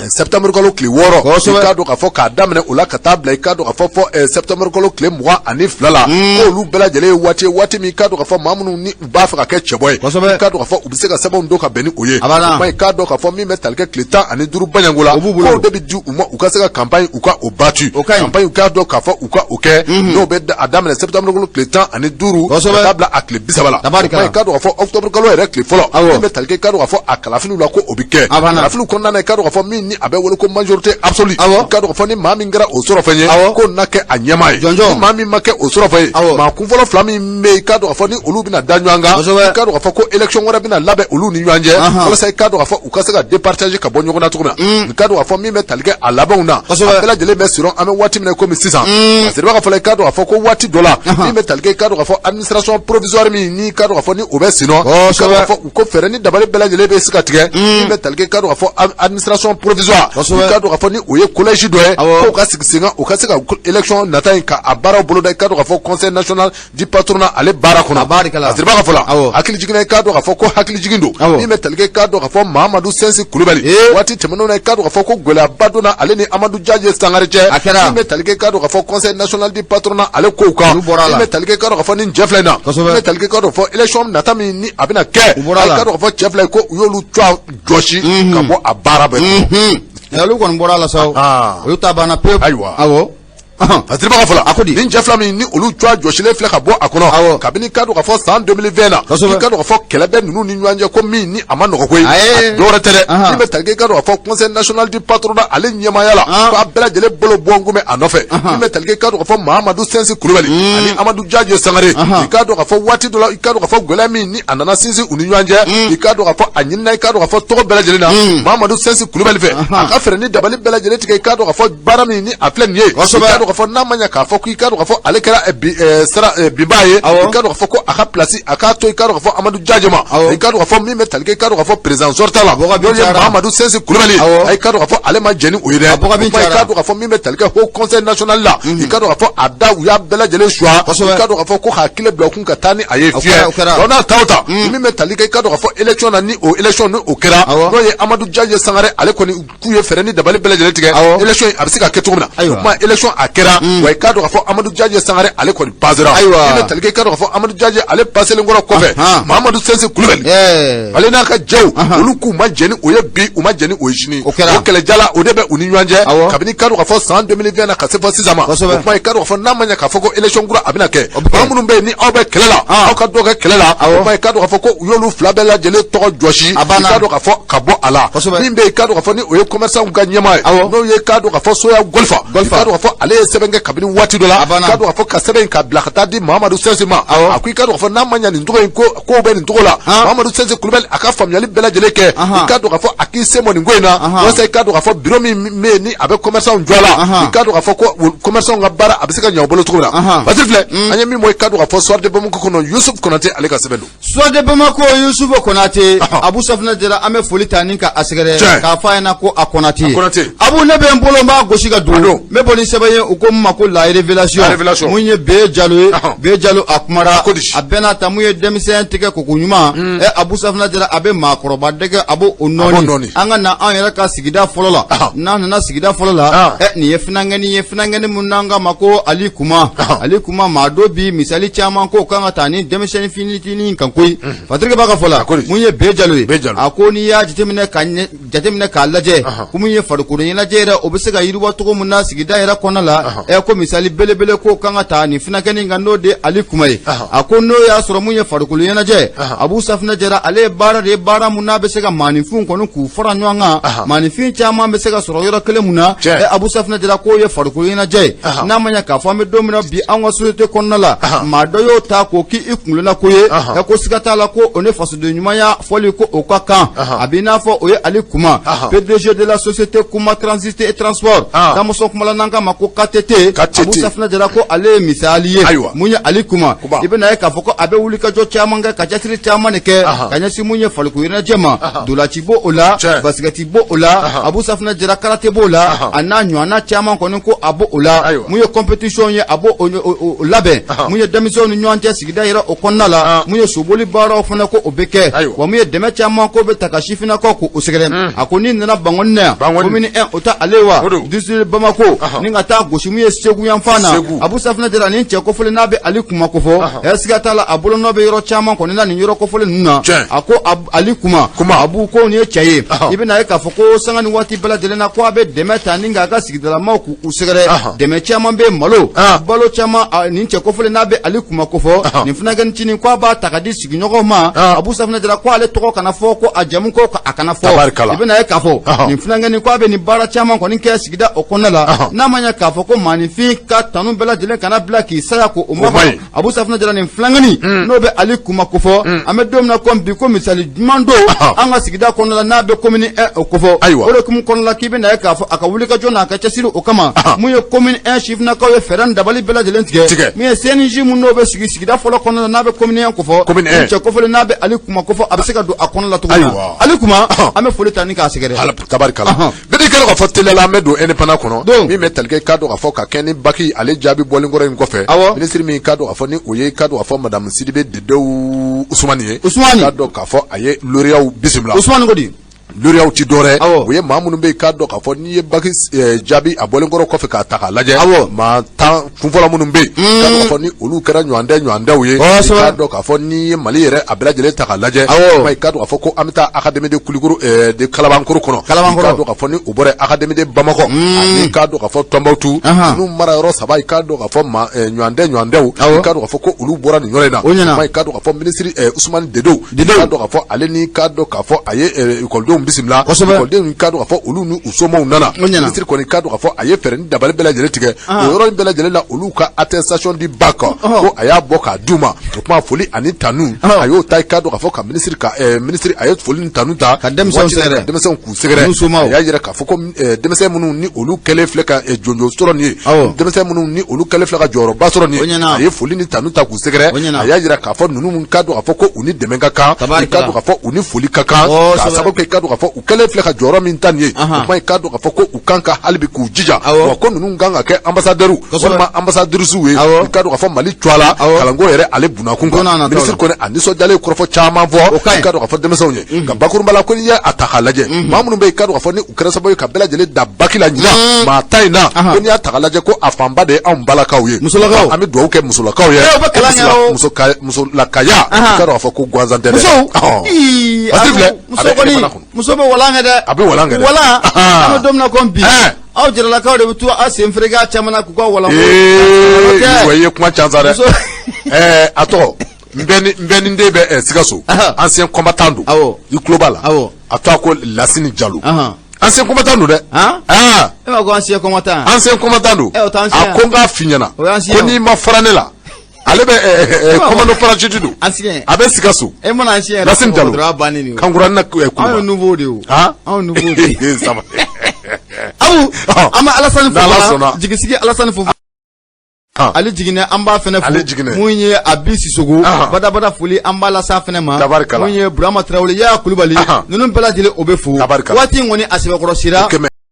septembre kalo tile 6, i k'a dɔn k'a fɔ k'a daminɛ o la ka taa bila, i k'a dɔn k'a fɔ fɔ septembre kalo tile 22 la, k'olu bɛɛ lajɛlen ye waati ye, waati min i k'a dɔn k'a fɔ maa minnu ni u b'a fɛ ka kɛ cɛbɔ ye, i k'a dɔn k'a fɔ u bɛ se ka sɛbɛnw don ka bɛn ni o ye. A banna. O kuma, i k'a dɔn k'a fɔ min bɛ tali kɛ tile 15 baɲanko la, O b'u bolo. k'o de bɛ di u ma u ka se ka campagne u ka o battu O ka ɲi. campagne, u k'a dɔn k'a fɔ u ka o kɛ, n'o bɛ a daminɛ septembre kalo tile 15 ka taa bila a tile 30 la. Tabarikala. O kuma, i k'a dɔn k'a fɔ octobre kalo yɛrɛ tile fɔlɔ, Awɔ. min bɛ tali kɛ, i k'a dɔn k'a fɔ a kalafiliw la, ko o bɛ kɛ. A banna. Kalafiliw kɔnɔna na, i k'a dɔn k'a fɔ min ni a bɛ wele ko majorité absolue, Awɔ. i k'a dɔn k'a fɔ ni maa min kɛra o sɔrɔ fɛn ye, Awɔ. k'o na kɛ a ɲɛmaa ye. Jɔnjɔn. Ni maa min ma kɛ o sɔrɔ fɛn ye, Awɔ. maa kunfɔlɔ fila min bɛ yen, i k'a dɔn k'a fɔ ni olu bɛna da ɲɔgɔn kan, Kosɛbɛ. i k'a dɔn k'a fɔ ko élection wɛrɛ bɛna labɛn olu ni ɲɔgɔn cɛ, Ahan. walasa i k'a dɔn k'a fɔ u ka se ka départager ka bɔ ɲɔgɔn na cogo min na. I k'a dɔn k'a fɔ min bɛ tali kɛ a labɛnw na, Kosɛbɛ. a bɛɛ lajɛlen bɛ sɔrɔ an bɛ waati min na komi sisan, parce que i b'a fɔ la, i k'a dɔn k'a fɔ ko waati dɔ la, min bɛ tali kɛ, i k'a dɔn k'a fɔ administration provisoire min ni i k'a dɔn k'a fɔ ni o bɛ sen nɔ, i k'a dɔn k'a fɔ u ko fɛɛrɛ ni dabali bɛɛ lajɛlen bɛ se ka tigɛ, min bɛ tali kɛ, i k'a dɔn k'a fɔ administration provisoire, Kosɛbɛ. i k'a dɔn k'a fɔ ni o ye collège dɔ ye, Awɔ. k'o ka sigi sen kan, u ka se ka élection nata in ka a baaraw boloda, i k'a dɔn k'a fɔ conseil national du patronat ale baara kɔnɔ. A baarikala. A siriba ka fɔ la, Awɔ. hakili jiginna, i k'a dɔn k'a fɔ ko hakili jigin don, Awɔ. min bɛ tali kɛ, i k'a dɔn k'a fɔ Mahamadu Sɛnsi Kulubali, Ee. waati tɛmɛnenw na, i k'a dɔn k'a fɔ ko gɛlɛyaba donna ale ni Amadu Jaje Sangare cɛ, A kɛra. min bɛ tali kɛ, i k'a dɔn k'a fɔ conseil national du patronat ale kow kan, Olu bɔra a la. min bɛ tali kɛ, i k'a dɔn k'a fɔ nin cɛ fila in na, Kosɛbɛ. min bɛ tali kɛ, i k'a dɔn k'a fɔ élection nata min ni a bɛna kɛ, U bɔra a la. i k'a dɔn k'a fɔ cɛ fila in ko u y'olu tɔgɔ jɔsi ka bɔ a baara bɛɛ kɔnɔ. Olu kɔni bɔra a la sa o. Ah. Olu ta banna pewu. Ayiwa. Awɔ. A siriba ka fɔ la, A ko di? nin cɛ fila min ni olu tɔgɔ jɔsilen filɛ ka bɔ a kɔnɔ, Awɔ. kabini k'a dɔn k'a fɔ san 2020 na, Kosɛbɛ. i k'a dɔn k'a fɔ kɛlɛ bɛ ninnu ni ɲɔgɔn cɛ, ko min ni a ma nɔgɔ koyi, Ayi. a dɔwɛrɛ tɛ dɛ, Ahan. min bɛ tali kɛ, i k'a dɔn k'a fɔ conseil national du patronat ale ɲɛmaaya la, Ah. k'a bɛɛ lajɛlen bolo bɔ n kun bɛ a nɔfɛ, min bɛ tali kɛ, i k'a dɔn k'a fɔ Mahamadu Sɛnsi Kulubali ani Amadu Jaje Sangare, Ahan. i k'a dɔn k'a fɔ waati dɔ la, i k'a dɔn k'a fɔ gɛlɛya min ni a nana sinsin u ni ɲɔgɔn cɛ, i k'a dɔn k'a fɔ a ɲinina, i k'a dɔn k'a fɔ tɔgɔ bɛɛ lajɛlen na Mahamadu Sɛnsi Kulubali fɛ, a ka fɛɛrɛ ni dabali bɛɛ lajɛlen tigɛ, i k'a dɔn k'a fɔ baara min ni a filɛ nin ye, i Kosɛbɛ. k'a dɔn k'a fɔ n'a ma ɲɛ k'a fɔ k'i k'a dɔn k'a fɔ ale kɛra sara binbaa ye, Awɔ. i k'a dɔn k'a fɔ ko a ka place a k'a to, i k'a dɔn k'a fɔ Amadu Jaje ma, Awɔ. i k'a dɔn k'a fɔ min bɛ tali kɛ, i k'a dɔn k'a fɔ président sortant la, bɔgɔ bin n'o ye cayara. Mahamadu Sɛnsi Kulubali, Awɔ. i k'a dɔn k'a fɔ ale ma jɛn ni o ye dɛ. A bɔgɔ bin O kuma, i cayara. k'a dɔn k'a fɔ min bɛ tali kɛ haut conseil national la, i k'a dɔn k'a fɔ a da u y'a bɛɛ lajɛlen suwa, Kosɛbɛ. i k'a dɔn k'a fɔ ko k'a kile bila u kun ka taa ni a ye O fiyɛ. kɛra, o kɛra. Donc n'a ta o ta, min bɛ tali kɛ, i k'a dɔn k'a fɔ élection na, ni o élection ni o kɛra, Awɔ. n'o ye Amadu Jaje Sangare, ale kɔni k'u ye fɛɛrɛ ni dabali bɛɛ lajɛlen tigɛ, Awɔ. élection in a bɛ se ka kɛ cogo min na. Ayiwa. O kuma, élection a kɛra wa, i k'a dɔn k'a fɔ Amadu Jaje Sangare ale kɔni pasera. Ayiwa. Min bɛ tali kɛ, i k'a dɔn k'a fɔ Amadu Jaje ale paselen kɔrɔ kɔfɛ, Ahan. Mahamadu Sɛnsi Kulubali Ɛɛ. ale n'a ka jɛw, Ahan. olu k'u ma jɛn ni o ye bi, u ma jɛn ni o ye sini. O kɛra. O kɛlɛjala o de bɛ u ni ɲɔgɔn cɛ, Awɔ. kabini k'a dɔn k'a fɔ san 2020 na ka se fɔ sisan ma. Kosɛbɛ. O kuma, i k'a dɔn k'a fɔ n'a ma ɲɛ k'a fɔ ko élection kura a bɛna kɛ, O bɛ kɛ. maa minnu bɛ yen ni aw bɛ kɛlɛ la, Ah. aw ka dɔ kɛ kɛlɛ la. Awɔ. O kuma, i k'a dɔn k'a fɔ ko u y'olu fila bɛɛ lajɛlen tɔgɔ jɔsi, A i banna. k'a dɔn k'a fɔ ka bɔ a la. Kosɛbɛ. Min bɛ yen, i k'a dɔn k'a fɔ ni o ye commerçant ka ɲɛmaa ye, Awɔ. n'o ye k'a dɔn k'a fɔ Soya Golfa, Golfa. i k'a dɔn k'a fɔ ale ye sɛbɛn kɛ kabini waati dɔ la, A banna. i k'a dɔn k'a fɔ ka sɛbɛn in ka bila ka taa di Mahamadu Sɛnsi ma. Awɔ. A ko i k'a dɔn k'a fɔ n'a ma ɲɛ nin cogo in ko kow bɛ nin cogo la, Han. Mahamadu Sɛnsi Kulubali a ka faamuyali bɛɛ lajɛlen kɛ, Ahan. i k'a dɔn k'a fɔ a k'i sen bɔ nin ko in na, Ahan. walasa i k'a dɔn k'a fɔ bureau min bɛ yen ni a bɛ commerçant jɔ a la, Ahan. i k'a dɔn k'a fɔ ko commerçant ka baara a bɛ se ka ɲɛ u bolo cogo min na. Ahan. Basiri filɛ, an ye min bɔ, i k'a dɔn k'a fɔ Soir de Bamako kɔnɔ, Yusuf Konate ale ka sɛbɛn don. Soir de Bamako, Yusufu Konate. Ahan. Abu Safinɛ Jara, an bɛ foli ta ni ka a sɛgɛrɛ Tiɲɛ. k'a fɔ a ɲɛna ko a Konate. A Konate. Abu, ne bɛ n bolo n b'a gosi ka don. A don. N bɛ bɔ ni sɛbɛn ye. u ko min ma ko la révélation mun ye Beye Jalo ye Beye Jalo a kumara a bɛɛ n'a ta mun ye denmisɛn tɛgɛ koko ɲuman ɛ Abu Safina Jara a bɛ maakɔrɔba dɛgɛ a b'o nɔɔni an ka na an yɛrɛ ka sigida fɔlɔ la n'an nana sigida fɔlɔ la ɛ nin ye funankɛnin ye funankɛnin mun n'an k'a ma ko Ali Kuma Ali Kuma maa dɔ bi misali caman ko kan ka taa ni denmisɛnnin fitinin kan koyi Patrick b'a ka fɔ la mun ye Beye Jalo ye a ko n'i y'a jateminɛ ka jateminɛ k'a lajɛ ko mun ye farikolo ɲɛnajɛ yɛrɛ o bɛ se ka yiriwa cogo min na sigida yɛrɛ kɔnɔna la ɛ ko misali belebele ko kan ka taa nin funankɛnin kan n'o de Ali Kuma ye a ko n'o y'a sɔrɔ mun ye farikolo ɲɛnajɛ Abu Safinɛ Jara ale ye baara de ye baara mun n'a bɛ se ka maaninfinw kɔni k'u fara ɲɔgɔn kan maaninfin caman bɛ se ka sɔrɔ yɔrɔ kelen mun na ɛ Abu Safinɛ Jara k'o ye farikolo ɲɛnajɛ ye n'a ma ɲɛ k'a fɔ an bɛ don min na bi an ka société kɔnɔna la maa dɔ y'o ta k'o k'i kunna ko ye ɛ ko siga t'a la ko o ni fasoden ɲumanya fɔli ko o ka kan a b'i n'a fɔ o ye Ali Kuma PDG de la société Kuma Transit et Transport Damɔsɔn kumala n'an k'a ma ko KTT Abu Safinɛ Jara ko ale ye misali ye mun ye Ali Kuma i bɛna ye k'a fɔ ko a bɛ wulikajɔ caman kɛ ka cɛsiri caman de kɛ ka ɲɛsin mun ye farikolo ɲɛnajɛ ma dolaci b'o o la basikɛti b'o o la Abu Safinɛ Jara karate b'o la a n'a ɲɔgɔnna caman kɔni ko a b'o o la mun ye compétition ye a b'o o labɛn mun ye denmisɛnw ni ɲɔgɔn cɛ sigida yɛrɛ o kɔnɔna la mun ye soboli baaraw fana ko o bɛ kɛ wa mun ye dɛmɛ caman ko bɛ ta ka sifinnakaw k'o sɛgɛrɛ a ko n'i nana Bankɔni na yan commune 1 o tɛ ale ye wa district Bamako ni ka taa gosi mun ye Segu yanfan na Abu Safinɛ Jara nin cɛ kofɔlen n'a bɛ Ali Kuma kofɔ ɛ siga t'a la a bolonɔ bɛ yɔrɔ caman kɔni na nin yɔrɔ kofɔlen ninnu na a ko Ali Kuma Abu ko nin ye cɛ ye i bɛna ye k'a fɔ ko sanga ni waati bɛɛ lajɛlen na ko a bɛ dɛmɛ ta ni k'a ka sigidalamaw k'u sɛgɛrɛ dɛmɛ caman bɛ malo balo caman nin cɛ kofɔlen n'a bɛ Ali Kuma kofɔ nin funankɛnin ko a b'a ta ka di sigiɲɔgɔnw ma Abu Safinɛ Jara ko ale tɔgɔ kana fɔ ko a jamu ko a kana fɔ i bɛna ye k'a fɔ nin funankɛnin ko a bɛ nin baara caman kɔni kɛ sigida o kɔnɔna la n'a ma ɲɛ k'a fɔ ko maaninfin ka tanu bɛɛ lajɛlen kana bila k'i saya ko o ma Abu Safinɛ Jara nin funankɛnin n'o bɛ Ali Kuma kofɔ an bɛ don min na komi bi ko misali ɲuman don an ka sigida kɔnɔna la n'a bɛ commune 1 o kofɔ ayiwa o de hukumu kɔnɔna la k'i bɛna ye k'a fɔ a ka wulikajɔ n'a ka cɛsiri o kama mun ye commune 1 sifinnakaw ye fɛɛrɛ ni dabali bɛɛ lajɛlen tigɛ min ye CNJ mun n'o bɛ sigi sigida fɔlɔ kɔnɔna la n'a bɛ commune 1 kofɔ commune 1 cɛ kofɔlen n'a bɛ Ali Kuma kofɔ a bɛ se ka don a kɔnɔ la cogo min na Ali Kuma an bɛ foli ta ni k'a sɛgɛrɛ tabarikala Bɛɛ kɛra k'a fɔ teliya la an bɛ don indépendant kɔnɔ min bɛ tali kɛ k'a dɔn k'a fɔ ka kɛ ni baki ale jaabi bɔlen kɔrɔ in kɔfɛ minisiri min k'a dɔn k'a fɔ ni o ye k'a dɔn k'a fɔ madame Sidibe Dedewu Usumani ye k'a dɔn k'a fɔ a ye lauréatw bisimila Usumani ko di lauréatw ti dɔwɛrɛ o ye maa minnu bɛ yen k'a dɔn k'a fɔ n'i ye baki jaabi a bɔlen kɔrɔ kɔfɛ k'a ta k'a lajɛ maa 10 kunfɔlɔ minnu bɛ yen k'a dɔn k'a fɔ ni olu kɛra ɲɔgɔndɛ ye k'a dɔn k'a fɔ n'i ye Mali yɛrɛ a bɛɛ lajɛlen ta k'a lajɛ i k'a dɔn k'a fɔ ko an bɛ taa académie de Kulikoro de Kalabankoro kɔnɔ k'a dɔn k'a fɔ ni o bɔra académie de Bamakɔ ani k'a dɔn k'a fɔ Tɔnbukutu ninnu mara yɔrɔ saba i k'a dɔn k'a fɔ maa ɲɔgɔndɛw i k'a dɔn k'a fɔ ko olu bɔra nin yɔrɔ in na i k'a dɔn k'a fɔ minisiri Usumani Dedewu k'a dɔn k'a fɔ ale ni k'a dɔn k'a fɔ a ye ekɔlidenw bisimila ekɔlidenw k'a dɔn k'a fɔ olu ni u somaw nana minisiri kɔni k'a dɔn k'a fɔ a ye fɛɛrɛ ni dabali bɛɛ lajɛlen tigɛ o yɔrɔ in bɛɛ lajɛlen la olu ka attestation du bac ko a y'a bɔ k'a d'u ma o tuma foli ani tanu a y'o ta i k'a dɔn k'a fɔ ka minisiri ka minisiri a ye foli ni tanu ta ka denmisɛnw sɛgɛrɛ denmisɛnw k'u sɛgɛrɛ a y'a jira k'a fɔ ko denmisɛn minnu ni olu kɛlen filɛ ka jɔnjɔn sɔrɔ nin ye denmisɛn minnu ni olu kɛlen filɛ ka jɔyɔrɔba sɔrɔ nin ye a ye foli ni tanu ta k'u sɛgɛrɛ a y'a jira k'a fɔ ninnu k'a dɔn k'a fɔ ko u ni dɛmɛ ka kan i k'a dɔn k'a fɔ u ni foli ka kan k'a sababu kɛ i k'a dɔn k'a fɔ u kɛlen filɛ ka jɔyɔrɔ min ta nin ye o tuma i k'a dɔn k'a fɔ ko u kan ka hali bi k'u jija wa ko ninnu kan ka kɛ ambassadeur walima ambassadrices ye i k'a dɔn k'a fɔ Mali tɔgɔ la kalanko yɛrɛ ale bunakun kan minisiri kɔni a nisɔndiyalen kɔrɔfɔ caman fɔ i k'a dɔn k'a fɔ denmisɛnw ye nka bakurunba la ko n'i ye a ta k'a lajɛ maa minnu bɛ yen i k'a dɔn k'a fɔ ni u kɛra sababu ye ka bɛɛ lajɛlen dan baki la ɲinan maa 10 in na ko n'i y'a ta k'a lajɛ ko a fanba de ye anw balakaw ye musolakaw an bɛ dugawu kɛ musolakaw ye musolakaya i k'a dɔn k'a fɔ ko gansan tɛ dɛ muso bɛ walan kɛ dɛ a bɛ walan kɛ dɛ walan an bɛ don min na komi bi aw jaralakaw de bɛ to aw sen fereke a caman na k'u ka walan ee i ye kuma ca sa dɛ ɛɛ a tɔgɔ n bɛ ni den bɛ Sikaso ancien combattant don i tulo b'a la a tɔgɔ ko Lasini Jalo ancien combattant don dɛ e ma ko ancien combattant ancien combattant don a ko n k'a f'i ɲɛna ko n'i ma fara ne la ale bɛ commando parachute don a bɛ Sikaso e mana ancien yɛrɛ Lasini Jalo kankurani na Kuluba anw ye nouveau de ye o anw nouveau de ye Abu an bɛ Alasani fo jigisigi Alasani fo Ale jiginɛ an b'a fana fo mun ye Abi Sisogo badabada foli an b'a las'a fana ma mun ye Burama Tarawele Yaya Kulubali ninnu bɛɛ lajɛlen o bɛ fo waati in kɔni a sɛbɛkɔrɔ sera.